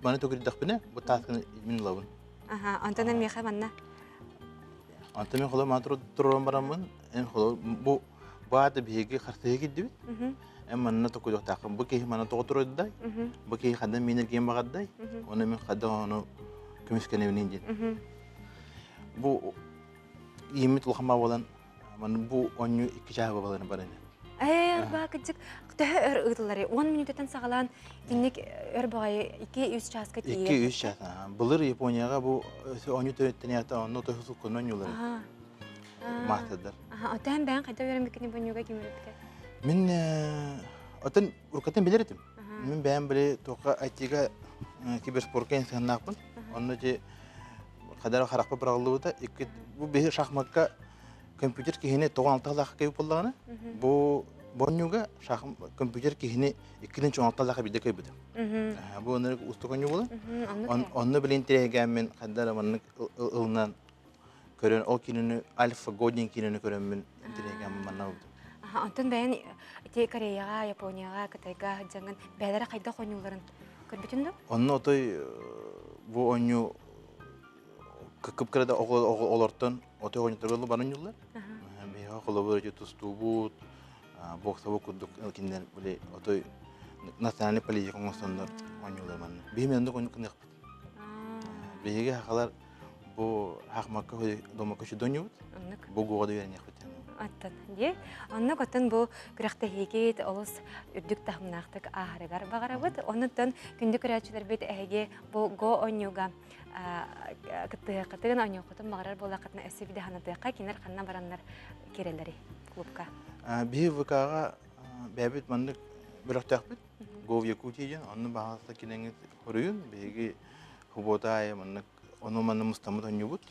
маны төгүрүйдэхпинэ, бу таасканы мин ылабын. Аха, онтон эн миэхэ манна. Онтон мен холобур маны туран бараммын, эн холобур бу баата биһиги хартыһы кирдибит. Эн манна токуйдуохтааххын. Бу киһи манна тоҕо турардай, бу киһи ханна миинэргиэн баҕардай, оны мен хайдах ону көмүскэнэбинин диэн. Бу ииммит улахан буолан Маны бу оонньуу икки чааһы бабаларын барыны. Ээ, баа кырдьык төһө өр ыытылларый? 10 мүнүүтэттэн саҕалаан итинник өр баҕайы 2-3 чааска тиийэр. 2-3 чаас. Былыр Японияҕа бу оонньуу төрүттэнээхтэ онно төһө суккунан оонньуулар. Маастардар. Отон бэйэҥ хайда үөрэммиккини бу оонньууга ким үөрэппитэ? Мин отон уруккаттан билэр этим. Мин бэйэм били туохха IT-га киберспорка сыһыаннаахпын. Онно ити хадара харахпа быраҕыллыбыта. Икки бу биһи шахматка компьютер киһини тоҕо алталаах кыйып буоллаҕына, бу бонньуга компьютер киһини иккитин чоҥ алталаах биирдэ кыйбыта. Бу оннук устук онньу буолан. Онно билин тирэһигээммин хайдара маннык ылынан көрөн ол кинини Альфа Годин кинини көрөммүн тирэһигээммин манна ылбытым. Онтон бэйэн ити Кореяҕа, Японияҕа, Кытайга дьаҥын бэйэлэрэ хайдах оонньуулларын көрбүтүн дуу? Онно отой бу оонньуу кып-кыра да оҕолортон отой оҕонньотторго баран оонньууллар. Биһиэхэ холобур ити тустуубут, боксабыт курдук кинилэр били отой национальный политика оҥостоннор оонньууллар манна. Биһи оннук оннук гыныахпыт. Биһиги сахалар бу хахмакка домокка сүдэ оонньуубут. Бу гуоҕа да үөрэниэхпит. Аттан дии. Оннук оттон бу күрэхтэһиигит олус үрдүк таһымнаахтык ааһарыгар баҕарабыт. Оннуттан күндү көрөөччүлэрбит эһиги бу го оонньууга кыттыһыаххытын, оонньуоххутун баҕарар буоллаххытына өссө биирдэ санатыахха, кинилэр ханна бараннар киирэллэрий клубка? Биһи ВК-ҕа бэйэбит маннык бөлөхтөөхпүт. Го в Якутия диэн, онно баҕалаахта килэҥҥит хоруйун, биһиги субуота аайы маннык ону манна мустаммыт оонньуубут.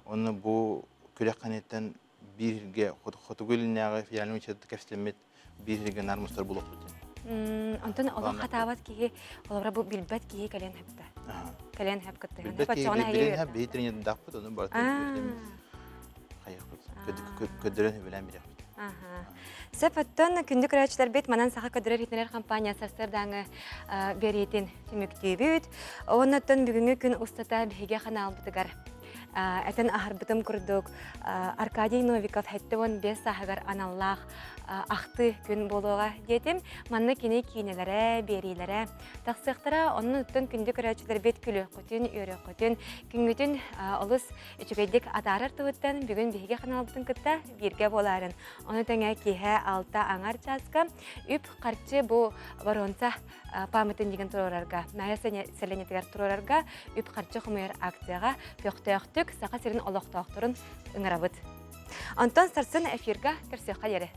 Онно бу күрэх кэнниттэн биир хотугу илиннээҕи федеральный университет кэпсэтиммит биир сиргэ наар мустар булуохпут диэн. Онтон олох хатаабат киһи, олоро бу билбэт киһи кэлиэн хэптэ. Кэлиэн хэп кытта. Билбэт киһи билиэн хэп, биһи тренердаахпыт, ону барытын хайыахпыт. Көрдөрөн үбүлээн бириэхпит. Сөп оттон күндү көрөөччүлэрбит манан саха көдөрөр иһитинэр компания сарсыардааҥы биэриитин түмүктүүбүт. Оннуттан бүгүҥҥү күн устата биһиги ханаалбытыгар этэн аһарбытым курдук Аркадий Новиков 75 сааһыгар аналлаах ахтыы күн буолуоҕа диэтим. Манна кини киинэлэрэ, биэриилэрэ тахсыахтара. Оннуттан күндү көрөөччүлэрбит күлүөххүтүн, үөрүөххүтүн, күҥҥүтүн олус үчүгэйдик атаарар туһуттан бүгүн биһиги ханаалбытын кытта бииргэ буолаарын. Ону тэҥэ киэһэ алта аҥар чааска үп-харчы бу боруонса памятнигын туруорарга, Майа сэлиэнньэтигэр туруорарга үп-харчы хомуйар акцияҕа көхтөөхтүк Саха сирин олохтоохторун ыҥырабыт. Онтон сарсын эфирга көрсүөххэ диэри.